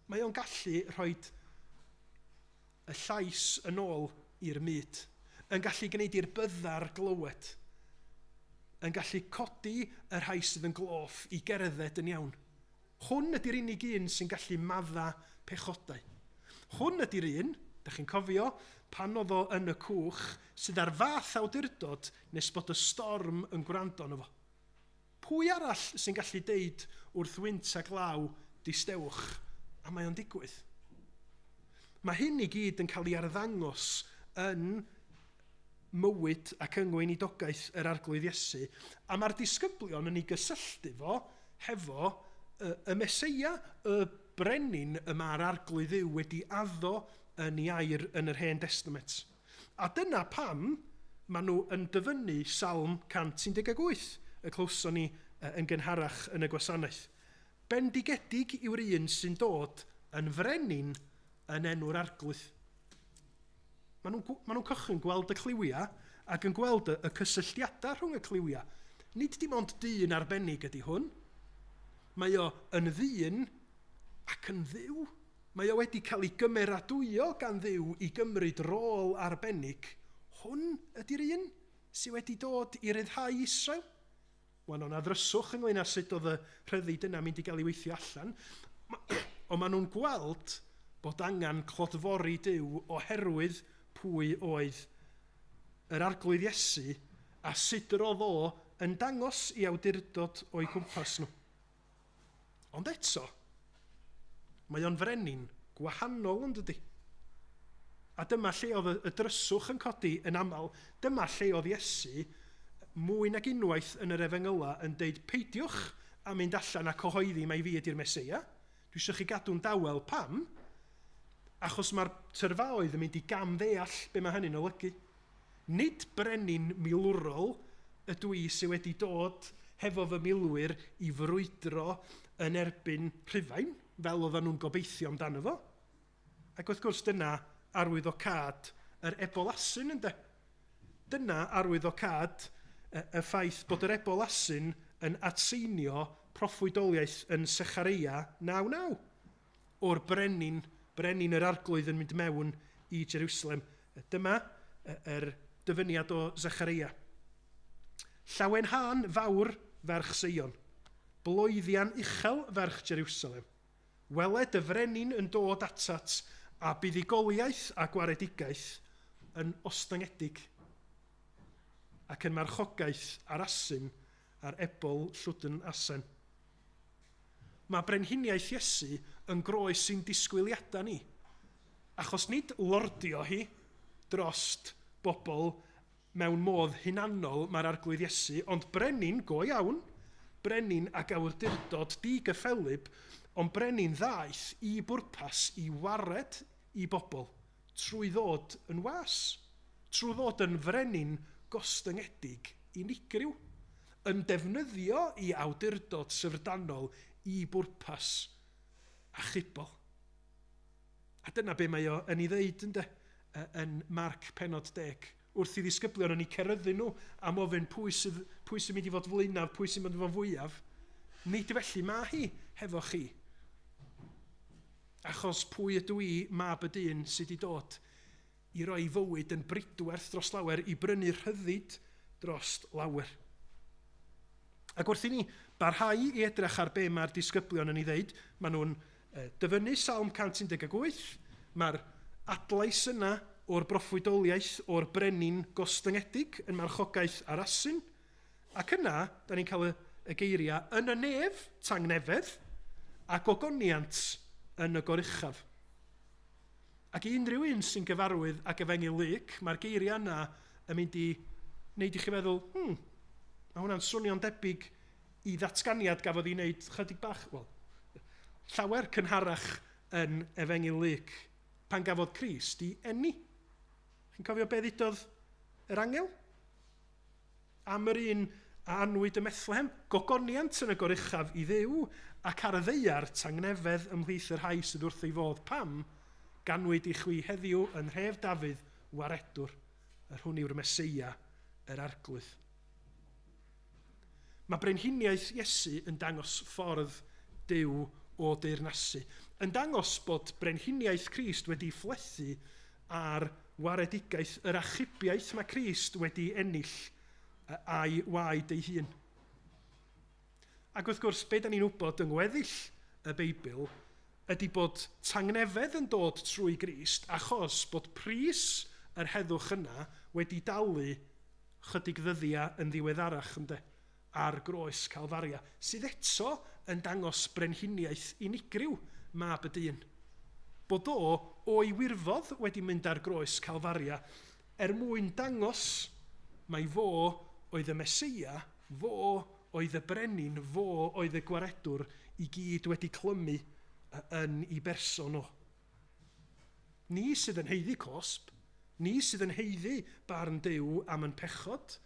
Speaker 2: Mae o'n gallu rhoi y llais yn ôl i'r mud, yn gallu gwneud i'r byddar glywed, yn gallu codi y rhai sydd yn gloff i gerdded yn iawn. Hwn ydy'r unig un sy'n gallu madda pechodau. Hwn ydy'r un, da chi'n cofio, pan oedd o yn y cwch, sydd ar fath awdurdod nes bod y storm yn gwrando arno fo. Pwy arall sy'n gallu deud wrth wynt a glaw, distewch, a mae o'n digwydd? Mae hyn i gyd yn cael ei arddangos yn mywyd ac yng ngweinidogaeth yr Arglwydd Iesu, a mae'r disgyblion yn ei gysylltu fo hefo y, y Meseia, y brenin y mae'r Arglwydd Dduw wedi addo yn ei air yn yr Hen Testament. A dyna pam maen nhw yn dyfynnu Salm 118, y clywson ni yn gynharach yn y gwasanaeth. Bendigedig yw'r un sy'n dod yn frenin yn enw'r Arglwydd. Maen nhw'n ma nhw cychwyn gweld y cliwiau ac yn gweld y, y cysylltiadau rhwng y cliwiau. Nid dim ond dyn arbennig ydy hwn. Mae o yn ddyn ac yn dduw. Mae o wedi cael ei gymeradwyo gan Dduw i gymryd rôl arbennig. Hwn ydy'r un sydd wedi dod i ryddhau Israel. Wan, o'na ddryswch ynglyn â sut oedd y rhyddid yna mynd i gael ei weithio allan. Ond maen nhw'n gweld bod angen clodfori Duw oherwydd pwy oedd yr Arglwydd Iesu a sut yr oedd o yn dangos i awdurdod o'u cwmpas nhw. Ond eto, mae o'n frenin gwahanol yn dydy. A dyma lle oedd y dryswch yn codi yn aml. Dyma lle oedd Iesu mwy nag unwaith yn yr efengyla yn deud peidiwch a mynd allan a cyhoeddi mai fi ydy'r Meseia. Dwi eisiau chi gadw'n dawel. Pam? Achos mae'r tyrfaoedd yn mynd i gam ddeall be mae hynny'n olygu. Nid brenin milwrol ydw i sydd wedi dod hefo fy milwyr i frwydro yn erbyn Rhufain, fel oedden nhw'n gobeithio amdano fo. Ac wrth gwrs dyna arwyddocâd yr ebol asyn ynde. Dyna arwyddocâd y ffaith bod yr ebol asyn yn atseinio proffwydoliaeth yn Sechareia 9.9 o'r brenin, brenin yr arglwydd yn mynd mewn i Jerusalem. Dyma yr dyfyniad o Zechareia. Llawenhân fawr ferch Seion, bloeddian uchel ferch Jerusalem. Wele dy frenin yn dod atat a buddugoliaeth a gwaredigaeth yn ostyngedig ac yn marchogaeth ar asyn ar ebol llwdn asen. Mae brenhiniaeth Iesu yn groes i'n disgwyliadau ni, achos nid lordio hi drost bobl mewn modd hunanol mae'r arglwydd Iesu, ond brenin go iawn, brenin ag awdurdod digyffelyb, ond brenin ddaeth i bwrpas i wared i bobl trwy ddod yn was, trwy ddod yn frenin gostyngedig unigryw, yn defnyddio i awdurdod syfrdanol i bwrpas achubol. A dyna be mae o yn ei ddeud, ynde, yn Marc pennod 10. Wrth i ddisgyblion yn eu ceryddu nhw am ofyn pwy sydd, pwy sy'n mynd i fod flaenaf, pwy sy'n mynd i fod fwyaf, nid felly mae hi hefo chi. Achos pwy ydw i, mab y dyn, sydd wedi dod i roi fywyd yn bridwerth dros lawer, i brynu rhyddid dros lawer. Ac wrth i ni barhau i edrych ar be mae'r disgyblion yn ei ddeud, maen nhw'n dyfynnu Salm 118, mae'r adlais yna o'r broffwydoliaeth o'r brenin gostyngedig yn marchogaeth ar asyn, ac yna, da ni'n cael y, y geiriau yn y nef, tangnefedd, a gogoniant yn y goruchaf. Ac i unrhyw un sy'n gyfarwydd ag Efengyl Luc, mae'r geiriau yna yn mynd i wneud i chi feddwl, mae hwnna'n swnio'n debyg i ddatganiad gafodd ei wneud chydig bach, wel, llawer cynharach yn Efengyl Luc, pan gafodd Crist i eni. Chi'n cofio be ddudodd yr angel? Am yr un a anwyd ym Methlehem, gogoniant yn y goruchaf i Dduw, ac ar y ddaear tangnefedd ymhlith y rhai sydd wrth ei fodd. Pam? Ganwyd i chwi heddiw yn nhref Dafydd waredwr, yr hwn yw'r Meseia, yr Arglwydd. Mae brenhiniaeth Iesu yn dangos ffordd Duw o deyrnasu, yn dangos bod brenhiniaeth Crist wedi phlethu ar waredigaeth yr achubiaeth mae Crist wedi ennill a'i waed ei hun. Ac wrth gwrs, be da ni'n wybod yng ngweddill y Beibl ydy bod tangnefedd yn dod trwy Grist achos bod pris yr heddwch yna wedi dalu chydig ddyddiau yn ddiweddarach, ynde, ar groes Calfaria, sydd eto yn dangos brenhiniaeth unigryw mab y dyn. Bod o o'i wirfodd wedi mynd ar groes Calfaria er mwyn dangos mai fo oedd y Meseia, fo oedd y brenin, fo oedd y gwaredwr i gyd wedi clymu yn ei berson o. Ni sydd yn haeddu cosb, ni sydd yn haeddu barn Duw am yn pechod,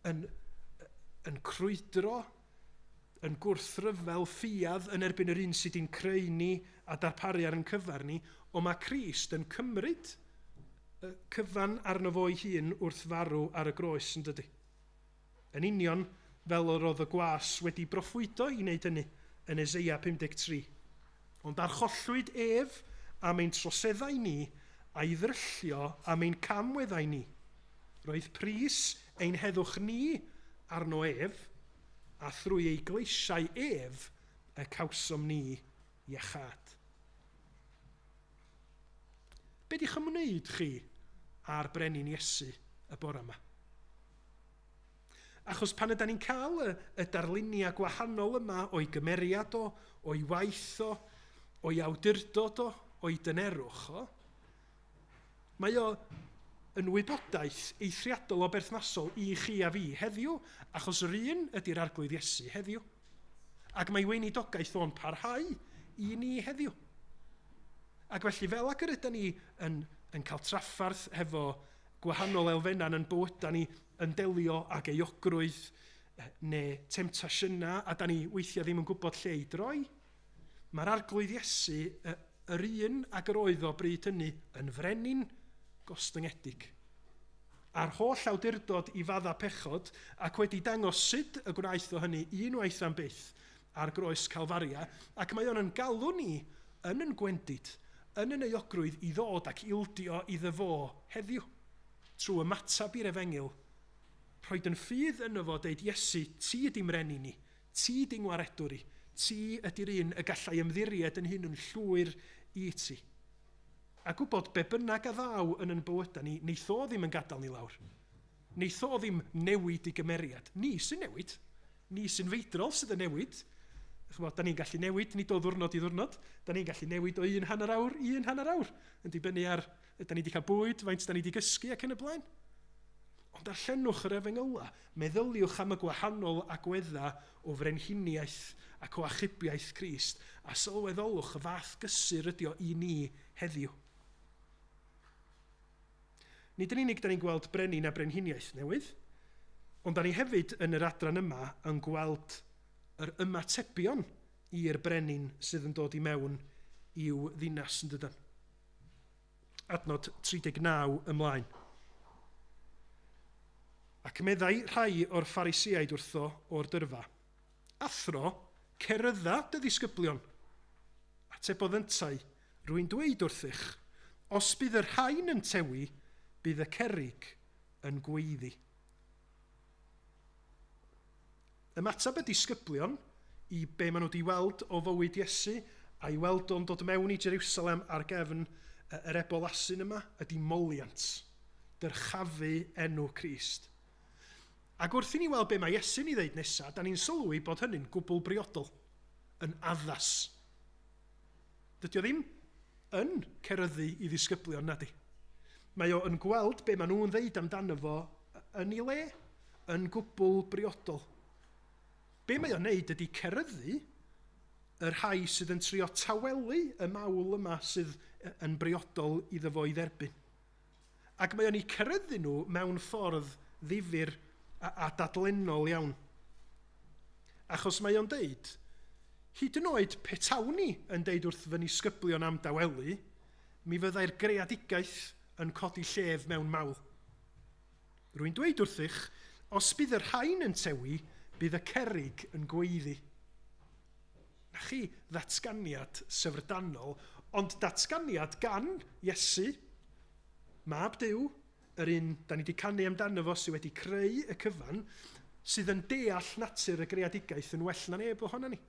Speaker 2: yn, yn crwydro, yn gwrthryfel ffiaidd yn erbyn yr un sydd wedi'n creu ni a darparu ar yn cyfer ni, ond mae Crist yn cymryd y cyfan arno fo ei hun wrth farw ar y groes, yn dydy. Yn union fel yr oedd y gwas wedi broffwydo i wneud hynny yn Eseia 53. Ond archollwyd ef am ein troseddau ni a'i ddryllio am ein camweddau ni. Roedd pris ein heddwch ni arno ef, a thrwy ei gleisiau ef y cawsom ni iachâd. Be di'ch ymwneud chi â'r brenin Iesu y bore yma? Achos pan ydan ni'n cael y, y darluniau gwahanol yma o'i gymeriad o, o'i waith o, o'i awdurdod o, o'i dynerwch o, Mae o yn wybodaeth eithriadol o berthnasol i chi a fi heddiw, achos yr un ydy'r Arglwydd Iesu heddiw. Ac mae weinidogaeth o'n parhau i ni heddiw. Ac felly, fel ag yr ydyn ni yn cael traffarth hefo gwahanol elfennau yn bywydau ni, yn delio ag euogrwydd neu temtasiynau, a da ni weithiau ddim yn gwybod lle i droi, mae'r Arglwydd Iesu, yr un ag yr oedd o bryd hynny, yn frenin gostyngedig. A'r holl awdurdod i fadda pechod, ac wedi dangos sut y gwnaeth o hynny unwaith am byth ar groes Calfaria, ac mae o'n yn galw ni yn yn gwendid, yn yn euogrwydd i ddod ac ildio iddo fo heddiw, trwy ymateb i'r efengyl, rhoid yn ffydd yno fo, deud, Iesu, ti ydy mrenin ni, ti ydy ngwaredwr i, ti ydy'r un y gallai ymddiried yn hyn yn llwyr i ti. A gwybod be bynnag a ddaw yn yn bywydau ni, neith o ddim yn gadael ni lawr. Neith o ddim newid i gymeriad. Ni sy'n newid. Ni sy'n feidrol sydd yn newid. Chymod, da ni'n gallu newid, nid o ddwrnod i ddwrnod. Da ni'n gallu newid o un hanner awr i un hanner awr. Yn dibynnu ar, da ni wedi cael bwyd, faint da ni wedi gysgu ac yn y blaen. Ond darllenwch yr efengyla, meddyliwch am y gwahanol agweddau o frenhiniaeth ac o achubiaeth Crist, a sylweddolwch y fath gysur ydi o i ni heddiw. Nid yn unig da ni'n gweld brenin a brenhiniaeth newydd, ond da ni hefyd yn yr adran yma yn gweld yr ymatebion i'r brenin sydd yn dod i mewn i'w ddinas, yn dydan. Adnod 39 ymlaen. Ac meddai rhai o'r Phariseaid wrtho o'r dyrfa, Athro, cerydda dy ddisgyblion. Atebodd yntau, Rwy'n dweud wrthych, os bydd y rhain yn tewi, bydd y cerrig yn gweiddi. Ymateb y disgyblion i be maen nhw wedi weld o fywyd Iesu a'i weld o'n dod mewn i Jerusalem ar gefn yr ebol asyn yma ydy moliant, dyrchafu enw Crist. Ac wrth i ni weld be mae Iesu'n ei ddeud nesaf, da ni'n sylwi bod hynny'n gwbl briodol, yn addas. Dydy o ddim yn ceryddu i ddisgyblion, nadi. Mae o yn gweld be maen nhw'n ddeud amdano fo yn ei le, yn gwbl briodol. Be mae o'n neud ydy ceryddu y rhai sydd yn trio tawelu y mawl yma sydd yn briodol iddo fo i dderbyn. Ac mae o'n eu ceryddu nhw mewn ffordd ddifyr a dadlennol iawn. Achos mae o'n deud, hyd yn oed petawn i yn deud wrth fy nisgyblion am dawelu, mi fyddai'r greadigaeth yn codi llef mewn mawl. Rwy'n dweud wrthych, os bydd y rhain yn tewi, bydd y cerrig yn gweiddi. Na chi ddatganiad syfrdanol, ond datganiad gan Iesu, Mab Duw, yr un da ni wedi canu amdano fo sydd wedi creu y cyfan, sydd yn deall natur y greadigaeth yn well na neb ohono ni.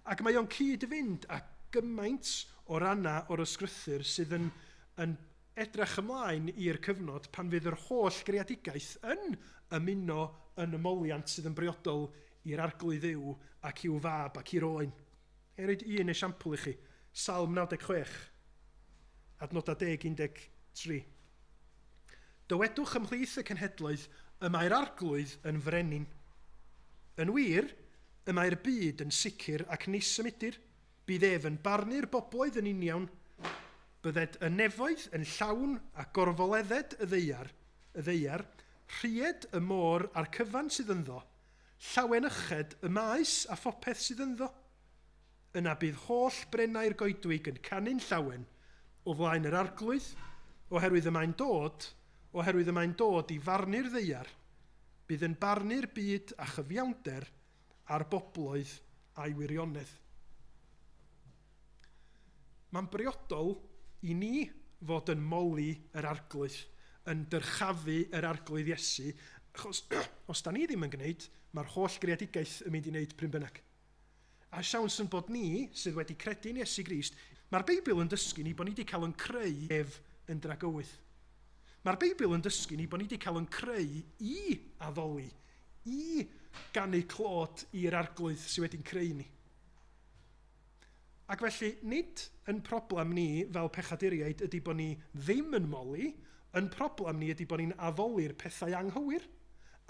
Speaker 2: Ac mae o'n cyd-fynd â gymaint o rannau o'r ysgrythur sydd yn edrych ymlaen i'r cyfnod pan fydd yr holl greadigaeth yn ymuno yn y moliant sydd yn briodol i'r Arglwydd Dduw ac i'w Fab ac i'r Oen. Ga i roid un esiampl i chi. Salm 96, adnodau 10, 13. Dywedwch ymhlith y cenhedloedd, y mae'r Arglwydd yn frenin. Yn wir, y mae'r byd yn sicr ac nis symudir. Bydd ef yn barnu'r bobloedd yn uniawn. Bydded y nefoedd yn llawn a gorfoledded y ddaear, y ddaear, rhued y môr a'r cyfan sydd ynddo, llawenyched y maes a phopeth sydd ynddo. Yna bydd holl brennau'r goedwig yn canu'n llawen o flaen yr Arglwydd, oherwydd y mae'n dod, oherwydd y mae'n dod i farnu'r ddaear, bydd yn barnu'r byd â chyfiawnder a'r bobloedd a'i wirionedd. Mae'n briodol i ni fod yn moli yr Arglwydd, yn dyrchafu yr Arglwydd Iesu, achos os da ni ddim yn gwneud, mae'r holl greadigaeth yn mynd i wneud pryn bynnag. A siawns yn bod ni, sydd wedi credu yn Iesu Grist, mae'r Beibl yn dysgu ni bod ni wedi cael yn creu ef yn dragywydd. Mae'r Beibl yn dysgu ni bod ni wedi cael yn creu i addoli, i ganu clod i'r Arglwydd sydd wedi'n creu ni. Ac felly, nid yn problem ni fel pechaduriaid ydy bod ni ddim yn moli, yn problem ni ydy bod ni'n addoli'r pethau anghywir,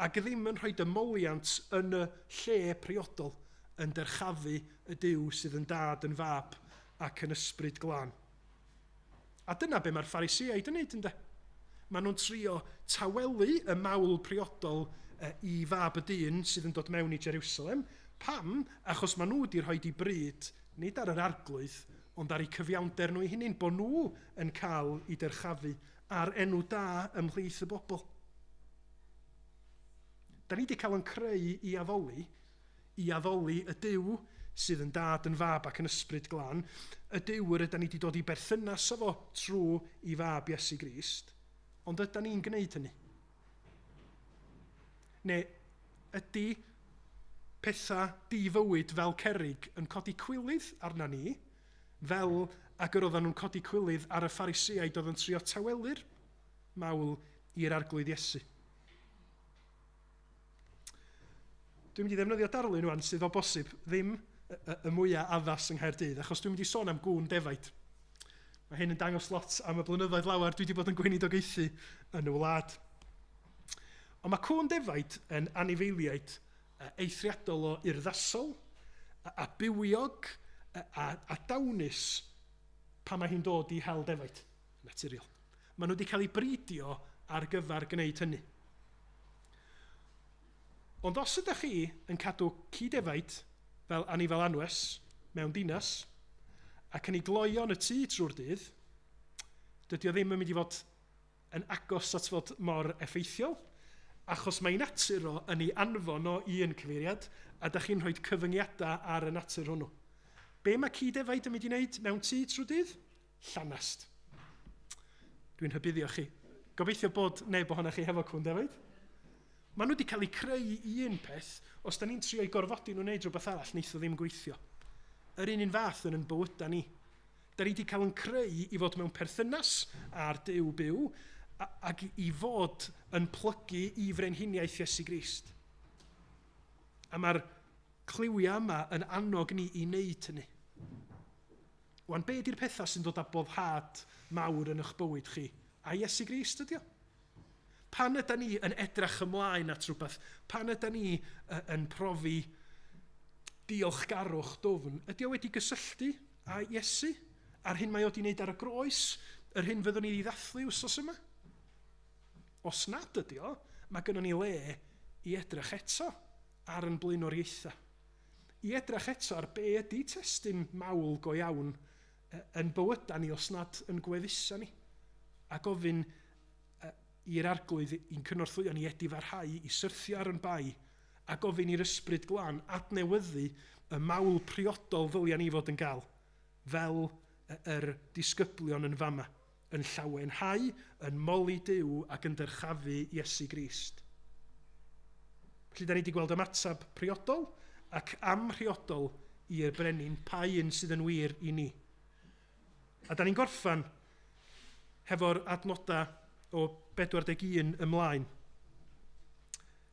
Speaker 2: ac ddim yn rhoi y moliant yn y lle priodol, yn dyrchafu y Duw sydd yn Dad, yn Fab ac yn Ysbryd Glân. A dyna be mae'r Phariseaid yn neud, ynde? Maen nhw'n trio tawelu y mawl priodol i Fab y Dyn sydd yn dod mewn i Jerusalem. Pam? Achos maen nhw wedi rhoi eu bryd, nid ar yr Arglwydd, ond ar eu cyfiawnder nhw eu hunain, bod nhw yn cael eu dyrchafu ar enw da ymhlith y bobl. Da ni wedi cael yn creu i addoli, i addoli y Duw sydd yn Dad, yn Fab ac yn Ysbryd Glân, y Duw yr ydan ni wedi dod i berthynas efo trwy i Fab Iesu Grist, ond ydan ni'n gwneud hynny? Neu ydy pethau difywyd fel cerrig yn codi cwilydd arna ni, fel ag yr oedden nhw'n codi cwilydd ar y Phariseaid oedd yn trio tawelu'r mawl i'r Arglwydd Iesu? Dwi'n mynd i ddefnyddio darlun rwan sydd o bosib ddim y mwyaf addas yng Nghaerdydd, achos dwi'n mynd i sôn am gŵn defaid. Mae hyn yn dangos lot am y blynyddoedd lawer dwi wedi bod yn gweinidogaethu yn y wlad. Ond mae cŵn defaid yn anifeiliaid eithriadol o urddasol, a bywiog, a dawnus pan mae hi'n dod i hel defaid, naturiol. Maen nhw wedi cael eu bridio ar gyfer gwneud hynny. Ond os ydych chi yn cadw ci defaid fel anifail anwes mewn dinas ac yn ei gloio yn y tŷ trwy'r dydd, dydy o ddim yn mynd i fod yn agos at fod mor effeithiol, achos mae ei natur o yn ei anfon o i un cyfeiriad, a da chi'n rhoi cyfyngiadau ar y natur hwnnw. Be mae ci defaid yn mynd i wneud mewn tŷ trwy dydd? Llanast. Dwi'n rhybuddio chi. Gobeithio bod neb ohonoch chi hefo cŵn defaid. Maen nhw wedi cael eu creu i un peth, os da ni'n trio eu gorfodi nhw wneud rhywbeth arall, wneith o ddim gweithio. Yr un un fath yn yn bywydau ni. Da ni wedi cael yn creu i fod mewn perthynas â'r Duw byw ac i fod yn plygu i frenhiniaeth Iesu Grist. A mae'r cliwiau yma yn annog ni i wneud hynny. Wan, be ydy'r pethau sy'n dod â boddhad mawr yn eich bywyd chi? A Iesu Grist ydy o? Pan ydy ni yn edrych ymlaen at rhywbeth, pan ydy ni yn profi diolchgarwch dwfn, ydy o wedi gysylltu â Iesu? A'r hyn mae o wedi wneud ar y groes, yr hyn fyddwn ni wedi ddathlu wsos yma? Os nad ydy o, mae gynnon ni le i edrych eto ar yn blaenoriaethau. I edrych eto ar be ydy testun mawl go iawn yn bywydau ni os nad yn gwefusau ni. A gofyn i'r Arglwydd i'n cynorthwyo ni edifarhau i syrthio ar yn bai a gofyn i'r Ysbryd Glân adnewyddu y mawl priodol ddylia ni fod yn gael, fel yr disgyblion yn fama, yn llawenhau, yn moli Duw ac yn dyrchafu Iesu Grist. Felly, da ni wedi gweld ymateb priodol ac amhriodol i'r brenin, pa un sydd yn wir i ni. A da ni'n gorffan hefo'r adnodau o 41 ymlaen,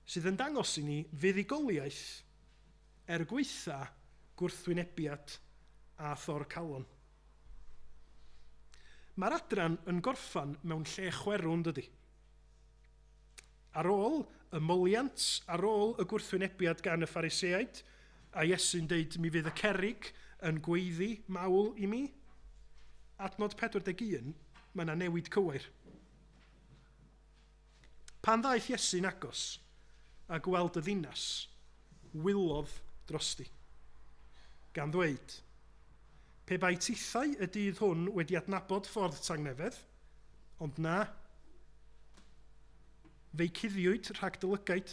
Speaker 2: sydd yn dangos i ni fuddugoliaeth er gwaetha gwrthwynebiad a thor calon. Mae'r adran yn gorffan mewn lle chwerw, yn dydy? Ar ôl y moliant, ar ôl y gwrthwynebiad gan y Phariseaid, a Iesu'n deud, mi fydd y cerrig yn gweiddi mawl i mi. Adnod 41, mae yna newid cywair. Pan ddaeth Iesu'n agos a gweld y ddinas, wylodd drosti, gan ddweud, Pe bai tithau y dydd hwn wedi adnabod ffordd tangnefedd, ond na, fe'i cuddiwyd rhag dy lygaid,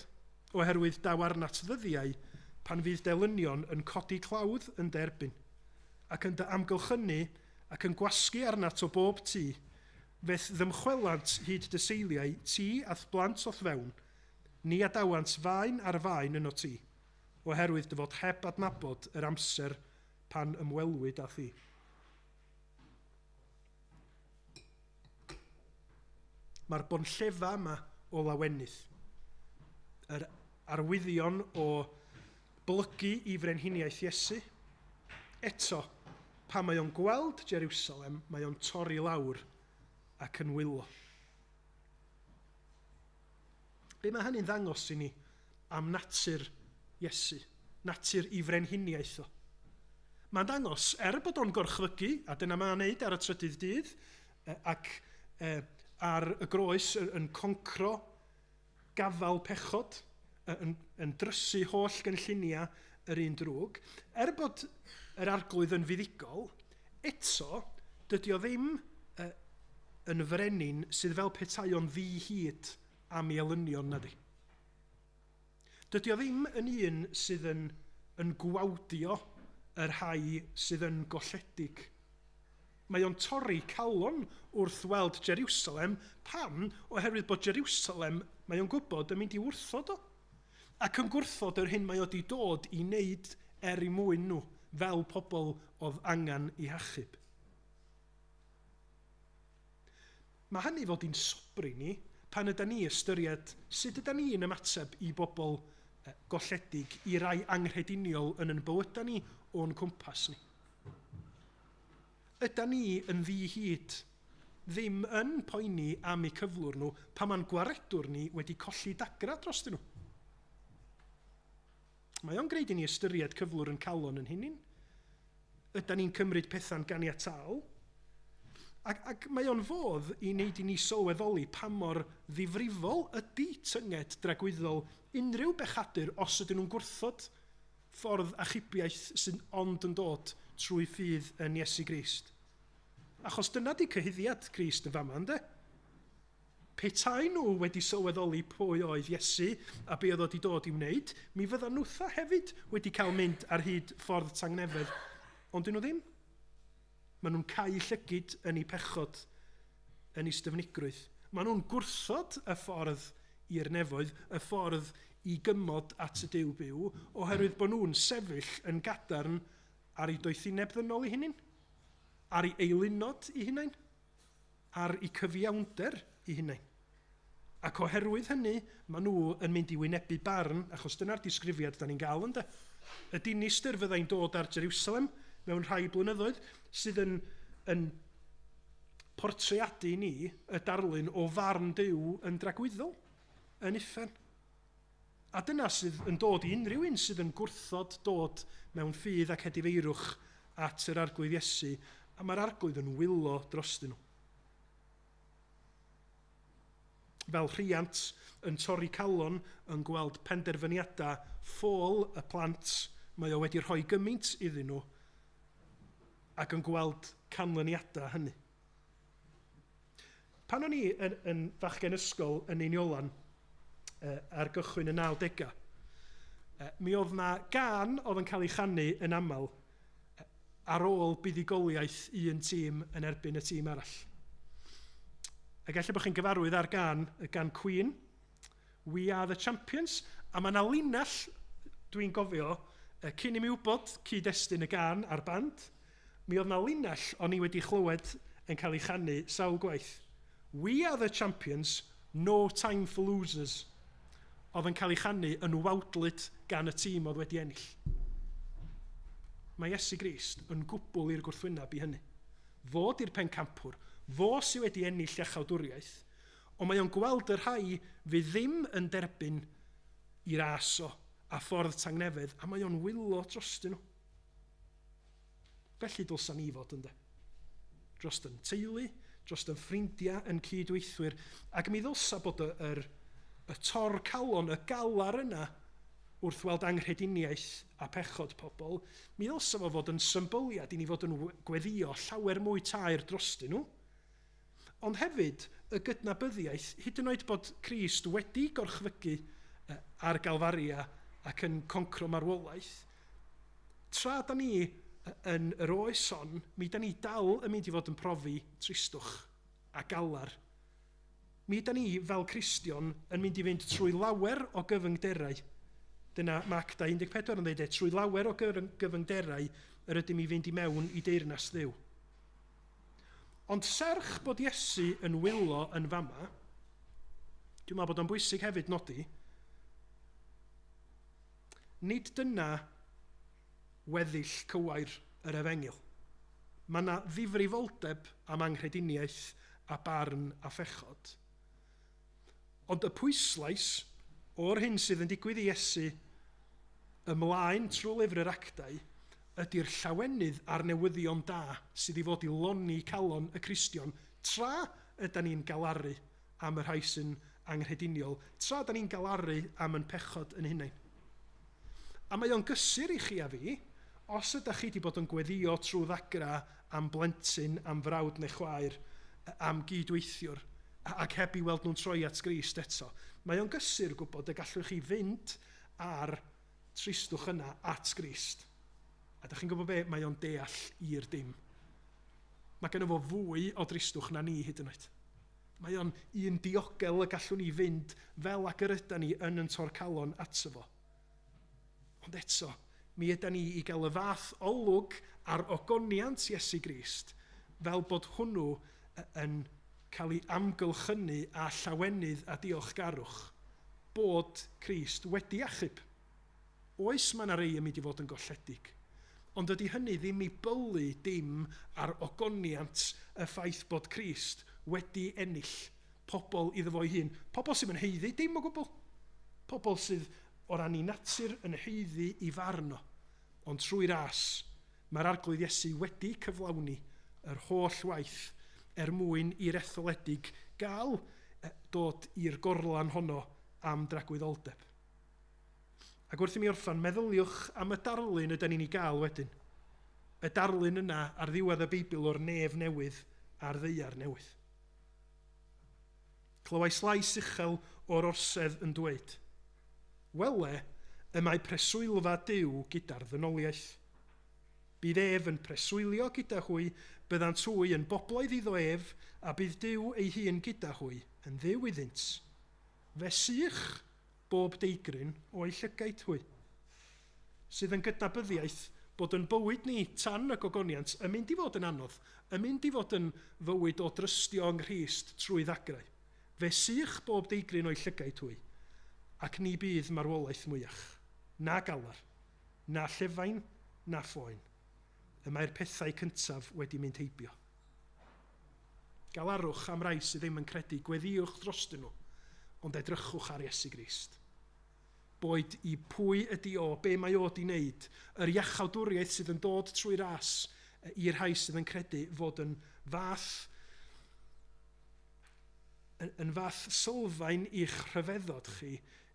Speaker 2: oherwydd daw arnat ddyddiau pan fydd delynion yn codi clawdd yn dy erbyn, ac yn dy amgylchynu, ac yn gwasgu arnat o bob tu, fe'th ddymchwelant hyd dy seiliau, ti a'th blant o'th fewn, ni adawant faen ar faen ynot ti, oherwydd dy fod heb adnabod yr amser pan ymwelwyd â thi. Mae'r bonllefa yma o lawenydd, yr arwyddion o blygu i frenhiniaeth Iesu, eto, Pan mae o'n gweld Jerusalem, mae o'n torri lawr ac yn wylo. Be mae hynny'n ddangos i ni am natur Iesu, natur i frenhiniaeth o? Mae'n dangos, er bod o'n gorchfygu, a dyna mae'n neud ar y trydydd dydd, ac ar y groes yn concro gafal pechod, yn drysu holl gynlluniau yr un drwg, er bod yr arglwydd yn fuddugol, eto, dydy o ddim yn frenin sydd fel petai o'n ddi-hid am ei elynion, na di. Dydy o ddim yn un sydd yn gwawdio y rhai sydd yn golledig. Mae o'n torri calon wrth weld Jerusalem. Pam? Oherwydd bod Jerusalem, mae o'n gwybod, yn mynd i wrthod o. Ac yn gwrthod yr hyn mae o wedi dod i wneud er i mwyn nhw, fel pobl oedd angen i hachub. Mae hynny fod i'n sobri ni pan yda ni ystyried sut yda ni'n ymateb i bobl golledig, i rai anghrediniol yn yn bywydau ni o'n cwmpas ni. Yda ni yn ddi-hid ddim yn poeni am eu cyflwr nhw pan mae'n gwaredwr ni wedi colli dagra dros nhw. Mae o'n gwneud i ni ystyried cyflwr yn calon yn hunin. Yda ni'n cymryd pethau'n ganiataol? Ac mae o'n fodd i wneud i ni sylweddoli pa mor ddifrifol ydy tynged dragwyddol unrhyw bechadur os ydyn nhw'n gwrthod ffordd achubiaeth sy'n ond yn dod trwy ffydd yn Iesu Grist. Achos dyna di cyhuddiad Crist yn fama, ynddo? Petai nhw wedi sylweddoli pwy oedd Iesu a be oedd wedi dod i wneud, mi fydda nhwtha hefyd wedi cael mynd ar hyd ffordd tangnefedd. Ond dyn nhw ddim. Maen nhw'n cau llygid yn eu pechod, yn eu styfnigrwydd. Maen nhw'n gwrthod y ffordd i'r nefoedd, y ffordd i gymod at y Duw byw, oherwydd bod nhw'n sefyll yn gadarn ar eu doethineb ddynol eu hunain, ar eu eilunod eu hunain, ar eu cyfiawnder eu hunain. Ac oherwydd hynny, maen nhw yn mynd i wynebu barn, achos dyna'r disgrifiad da ni'n gael ynddo. Y dinistr fyddai'n dod ar Jerusalem mewn rhai blynyddoedd, sydd yn portreadu ni y darlun o farn Duw yn dragwyddol, yn uffern. A dyna sydd yn dod i unrhyw un sydd yn gwrthod dod mewn ffydd ac edifeirwch at yr Arglwydd Iesu, a mae'r Arglwydd yn wylo drostyn nhw. Fel rhiant yn torri calon yn gweld penderfyniadau ffôl y plant mae o wedi rhoi gymaint iddyn nhw ac yn gweld canlyniadau hynny. Pan o'n i yn fachgen ysgol yn Einiolan ar gychwyn y 90au, mi oedd na gân oedd yn cael ei chanu yn aml ar ôl buddugoliaeth un tîm yn erbyn y tîm arall. Ac ella bod chi'n gyfarwydd ar gân, y gân Queen, We Are The Champions, a mae yna linell, dwi'n gofio, cyn i mi wybod cyd-destun y gân a'r band, mi oedd yna linell o'n i wedi chlywed yn cael ei chanu sawl gwaith. We are the champions, no time for losers. Oedd yn cael ei chanu yn wawdlyd gan y tîm oedd wedi ennill. Mae Iesu Grist yn gwbl i'r gwrthwyneb i hynny. Fo di'r pencampwr, fo sydd wedi ennill iachawdwriaeth, ond mae o'n gweld y rhai fydd ddim yn derbyn i ras o a ffordd tangnefedd, a mae o'n wylo drostyn nhw. Felly dylsa ni fod ynddo. Dros yn teulu, dros yn ffrindiau, yn cydweithwyr, ac mi ddylsa bod y tor calon, y galar yna, wrth weld anghrediniaeth a pechod pobl, mi ddylsa fo fod yn symbyliad i ni fod yn gweddio llawer mwy taer drostyn nhw. Ond hefyd, y gydnabyddiaeth, hyd yn oed bod Crist wedi gorchfygu ar Galfaria ac yn concro marwolaeth, tra da ni yn yr oes hon, mi da ni dal yn mynd i fod yn profi tristwch a galar. Mi da ni, fel Cristion, yn mynd i fynd trwy lawer o gyfyngderau. Dyna Marc 2:14 yn dweud, trwy lawer o gyfyngderau yr ydym i fynd i mewn i deyrnas Dduw. Ond serch bod Iesu yn wylo yn fama, dwi'n meddwl bod o'n bwysig hefyd nodi, nid dyna weddill cywair yr efengyl. Mae yna ddifrifoldeb am anghrediniaeth a barn a phechod. Ond y pwyslais o'r hyn sydd yn digwydd i Iesu ymlaen trwy lyfr yr Actau ydy'r llawenydd a'r newyddion da sydd i fod i lonni calon y Cristion tra ydan ni'n galaru am y rhai sy'n anghrediniol, tra da ni'n galaru am yn pechod yn hunain. A mae o'n gysur i chi a fi, os ydych chi wedi bod yn gweddio trwy ddagra am blentyn, am frawd neu chwaer, am gydweithiwr, ac heb i weld nhw'n troi at Grist eto, mae o'n gysur gwybod y gallwch chi fynd ar tristwch yna at Grist. A da chi'n gwybod be? Mae o'n deall i'r dim. Mae genno fo fwy o dristwch na ni hyd yn oed. Mae o'n un diogel y gallwn ni fynd fel ag yr ydan ni yn yn torcalon ato fo. Ond eto, mi ydan ni i gael y fath olwg ar ogoniant Iesu Grist, fel bod hwnnw yn cael ei amgylchynu â llawenydd a diolchgarwch bod Crist wedi achub. Oes, mae yna rei yn mynd i fod yn golledig. Ond dydy hynny ddim i bylu dim ar ogoniant y ffaith bod Crist wedi ennill pobl iddo fo'i hun. Pobl sydd yn haeddu dim o gwbl. Pobl sydd o ran ei natur yn haeddu i farn o. Ond trwy ras, mae'r Arglwydd Iesu wedi cyflawni yr holl waith er mwyn i'r etholedig gael dod i'r gorlan honno am dragwyddoldeb. Ac wrth i mi orffan, meddyliwch am y darlun ydy ni'n ei gael wedyn. Y darlun yna ar ddiwedd y Beibl o'r nef newydd a'r ddaear newydd. Clywais lais uchel o'r orsedd yn dweud, Wele, y mae preswylfa Duw gyda'r ddynoliaeth. Bydd ef yn preswylio gyda hwy, byddant hwy yn bobloedd iddo ef, a bydd Duw ei hun gyda hwy, yn Dduw iddynt. Fe sych bob deigryn o'u llygaid hwy. Sydd yn gydnabyddiaeth bod yn bywyd ni tan y gogoniant yn mynd i fod yn anodd, yn mynd i fod yn fywyd o drystio yng Nghrist trwy ddagrau. Fe sych bob deigryn o'u llygaid hwy, ac ni bydd marwolaeth mwyach, na galar, na llefain, na phoen. Y mae'r pethau cyntaf wedi mynd heibio. Galarwch am rai sydd ddim yn credu, gweddïwch drostyn nhw, ond edrychwch ar Iesu Grist. Boed i pwy ydy o, be mae o di wneud, yr iachawdwriaeth sydd yn dod trwy ras i'r rhai sydd yn credu fod yn fath yn fath sylfaen i'ch rhyfeddod chi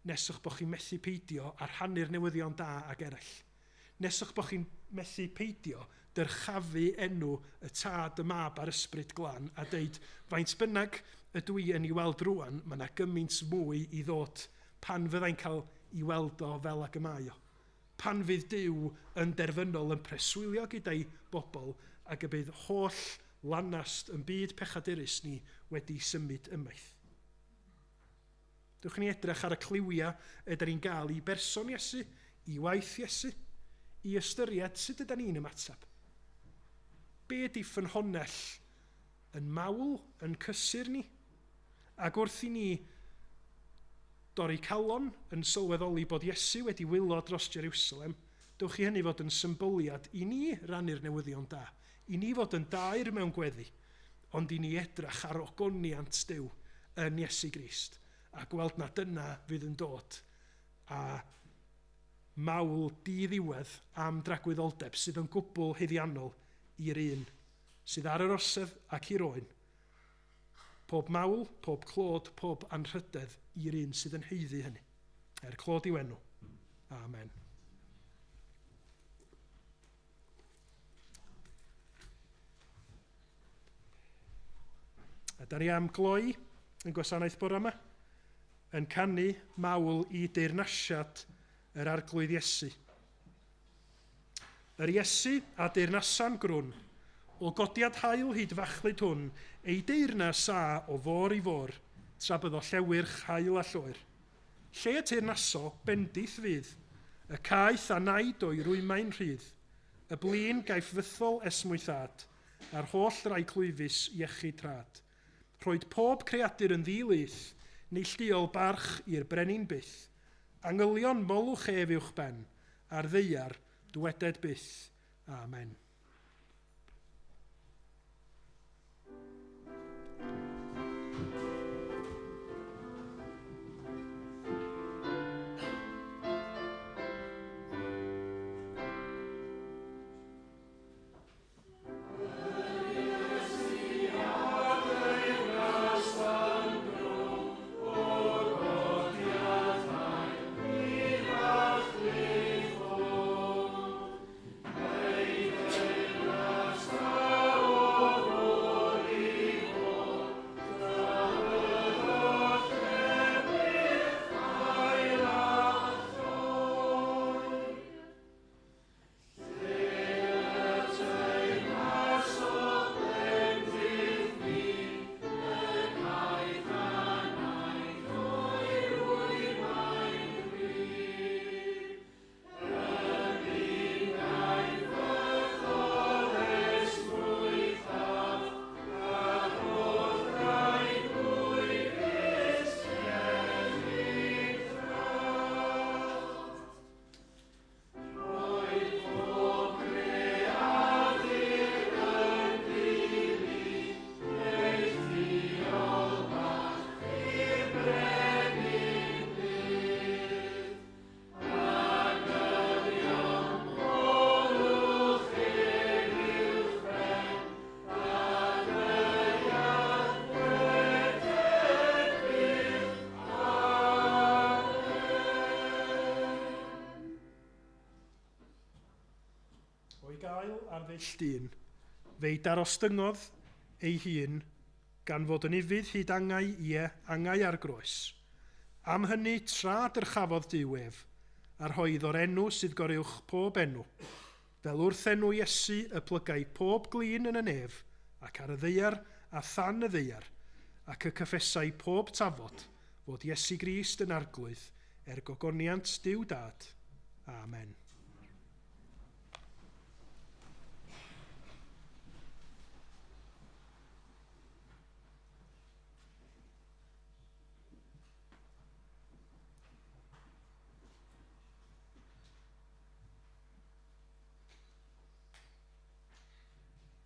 Speaker 2: nes eich bod chi'n methu peidio a rhannu'r newyddion da ag eraill. Nes eich bod chi'n methu peidio dyrchafu enw y Tad, y Mab a'r Ysbryd Glân a deud, faint bynnag ydw i yn ei weld rwan, mae yna gymaint mwy i ddod pan fyddai'n cael i weld o fel ag y mae o. Pan fydd Duw yn derfynol yn preswylio gyda'i bobl ac y bydd holl lanast yn byd pechadurus ni wedi symud ymaith. Dewch ni edrych ar y cliwiau ydyn ni'n gael i berson Iesu, i waith Iesu, i ystyried sut ydyn ni'n ymateb. Be ydy ffynhonnell yn mawl, yn cysur ni? Ac wrth i ni dorri calon yn sylweddoli bod Iesu wedi wylo dros Jerusalem, dewch i hynny fod yn symbyliad i ni rannu'r newyddion da, i ni fod yn daer mewn gweddi, ond i ni edrach ar ogoniant Duw yn Iesu Grist, a gweld na dyna fydd yn dod a mawl diddiwedd am dragwyddoldeb sydd yn gwbl haeddiannol i'r un sydd ar yr orsedd ac i'r oen. Pob mawl, pob clod, pob anrhydedd i'r un sydd yn haeddu hynny. Er clod i'w enw. Amen. A da ni am gloi yn gwasanaeth bore yma, yn canu mawl i deyrnasiad yr Arglwydd Iesu. Yr Iesu a deyrnasan grwn, o godiad haul hyd fachlud hwn, ei deyrnas a o fôr i fôr, tra byddo llewyrch haul a lloer. Lle y teyrnaso, bendith fydd, y caeth a naid o'i rwymau'n rhydd, y blin gaiff fythol esmwythâd, a'r holl rai clwyfus iechyd rhad. Rhoed pob creadur yn ddi-lith, neilltuol barch i'r brenin byth. Angylion molwch ef uwch ben, a'r ddaear, dyweded byth. Amen. gael ar ddull dyn, fe'i darostyngodd ei hun, gan fod yn ufudd hyd angau, ie, angau ar groes. Am hynny tra dyrchafodd Duw ef, a rhoedd o'r enw sydd goruwch pob enw, fel wrth enw Iesu y plygai pob glin yn y nef, ac ar y ddaear a than y ddaear, ac y cyffesai pob tafod fod Iesu Grist yn Arglwydd er gogoniant Duw Dad. Amen.